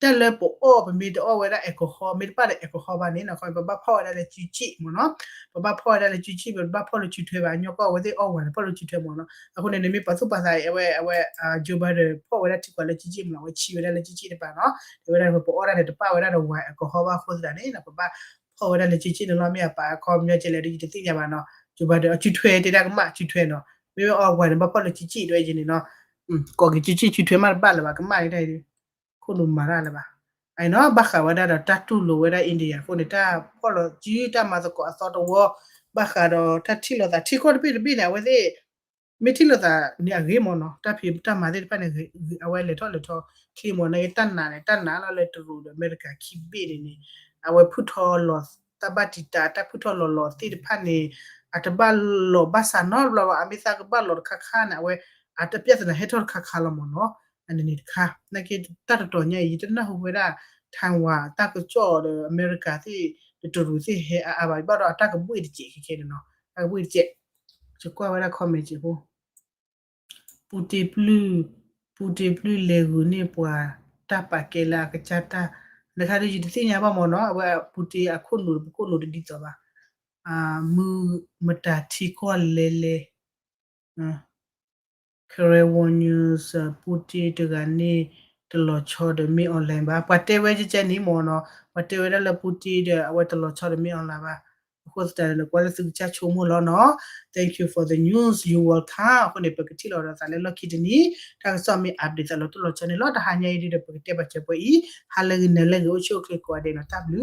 တၢ်လၢပအီၣ် ပမ့ၢ်တအီၣ်ဝဲဒၣ် alcohol မ့ၢ်တပၣ်ဒီး alcohol ဘၣ်န့ၣ်နီၤ ပဘၣ်ဖီၣ်ဝဲဒၣ်လၢစုစ့ၣ်မ့ၢ်နီၤ ပဘၣ်ဖီၣ်ဝဲဒၣ်လၢစုစ့ၣ် ပဘၣ်ဖီၣ်လၢစုထွဲဘၣ် ညီကီၢ်အဝဲသ့ၣ်အီၣ် wine န့ၣ် ဖီၣ်လၢစုထွဲမ့ၢ်နီၤ အဃိန့ၣ် နမ့ၢ်ပာ်သူၣ်ပာ်သးအံၤ အဝဲ အဝဲ Joe Biden ဖီၣ်ဝဲဒၣ်ထံခွးလၢစုစ့ၣ်မ့ၢ်နီၤ အဝဲဆံးဝဲဒၣ်လၢစုစ့ၣ်တပၤနီၤ တဲဝဲဒၣ်ပအီၣ်ဒၣ်န့ၣ် တပၣ်ဝဲဒၣ်ဒီး wine alcohol ဘၣ်အဃိသတးန့ၣ် ပဘၣ်ဖီၣ်ဝဲဒၣ်လၢစုစ့ၣ်န့ၣ်လီၤ မ့ၢ်အပာ်အခီပညီကဲလဲၣ်ဒီး ယတသ့ၣ်ညါဘၣ်နီၤ Joe Biden အစုထွဲတဲဒၣ်ကမၣ်စုထွဲနီၤ မ့ၢ်ဝဲအီၣ် wine န့ၣ် ဘၣ်ဖီၣ်လၢစုစ့ၣ်ဒ်ဝဲယဲန့ၣ်နီၤ ကိးက့ၤစုစ့ၣ်စုထွဲမးတဘၣ်လၢၤဘၣ် ကမၣ်ဒ်အံၤ ခိၣ်နူာ်မၤတၢ်လၢၤဘၣ် အံၤနီၤ ဘၣ်ဃးဝဲဒၣ်ဒီးတၢ်တူၢ်လိာ်ဝဲဒၣ် India အဃိန့ၣ် တၢ်ဖီၣ်လီၤစုတၢ်မၤသကိးအသီတဝီ ဘၣ်ဃးဒီးတၢ်ထံၣ်လိာ်သးထံကီၢ်တဘ့ၣ်တဘ့ၣ်န့ၣ် အဝဲသ့ၣ် မ့ၢ်ထံၣ်လိာ်သးန့ၣ်အဂ့ၤမ့ၢ်နီၤ တၢ်ဖံးတၢ်မၤသ့ၣ်တဖၣ်န့ၣ် အဝဲလဲၤထီၣ်လဲၤထီၣ်ချ့မ့ၢ်နီၤ တၢ်နာ်န့ၣ် တၢ်နာ်လီၤလၢတရူးဒီးအမဲရကၤခံဘ့ၣ်န့ၣ်န့ၣ် အဝဲဖုၣ်ထီၣ်လီၤ တၢ်ဘၣ်တံာ်တာ် တၢ်ဖုၣ်ထီၣ်လီၤလီၤသ့ၣ်တဖၣ်န့ၣ် အတဘၣ်လီၤဘၣ်ဆၣ်နီတဘျီဘၣ် အမ့ၢ်သးကဘၣ်လီၤတခါခါန့ၣ် အဝဲ အတၢ်ပြဿနာဟဲထီၣ်တခါခါလီၤမ့ၢ်နီၤ အန့ၣ်န့ၣ်တခါ နာ်က့ တၢ်တတီၤညါအံၤ ယတနၢ်ဟူဝဲဒၣ် Taiwan တၢ်ကစီၣ်ဒီးအမဲရကၤသ့ၣ် ဒီးတရူးသ့ၣ်ဟဲအါအါဘၣ် ဘၣ်ဒီးအတၢ်ကဘှ့ၣ်တစဲးခဲခဲန့ၣ်နီၤ တၢ်ကဘှ့ၣ်တစဲး ယကွၢ်ဝဲဒၣ် comment စ့ၢ်ဖိ ပူတ့ပျုၢ် ပူတ့ပျုၢ်လဲၤဂုာ်န့ၢ်ပှၤတၢ်ပာ်ကဲလၢအကစၢ်တၢ် တခါဒုးယတသ့ၣ်ညါဘၣ်မ့ၢ်နီၤ အဝဲပူတ့အခိၣ်နူာ်ပခိၣ်နူာ်တဒ်သိးဘၣ် မုၢ်မတၤထံကီၢ်လဲၤလဲၤ Karen War News ပူတ့တဂၤန့ၣ် တလီၤဆီဒီးမ့ၢ် online ဘၣ် ပှၤတဲဝဲကဲကဲန့ၣ်မ့ၢ်နီၤ ပှၤတဲဝဲဒၣ်လၢပူတ့ဒီး အဝဲတလီၤဆီဒီးမ့ၢ် online ဘၣ် အဃိသတးန့ၣ်ဒီး ကွၢ်လၢသုကစၢ်ဆိကမိၣ်လီၤနီၤ. Thank you for the news, you welcome. အဃိန့ၣ် ပကထံၣ်လိာ်ဒီးသးလၢလီၢ်ခံတနံၤ တၢ်ကစီၣ်မ့ၢ် update သးလီၤတိၢ်လီၤဆီန့ၣ်လီၤ. တဟါညါအံၤဒ်ဒီး ပကတဲဘၣ်စၢၤပှဲၤအံၤ, ဟါလၢဂ့ၤ နၤလၢဂ့ၤ အိၣ်ဆူၣ်အိၣ်ချ့ကိးဂၤဒဲးနီၤ. တၢ်ဘျုး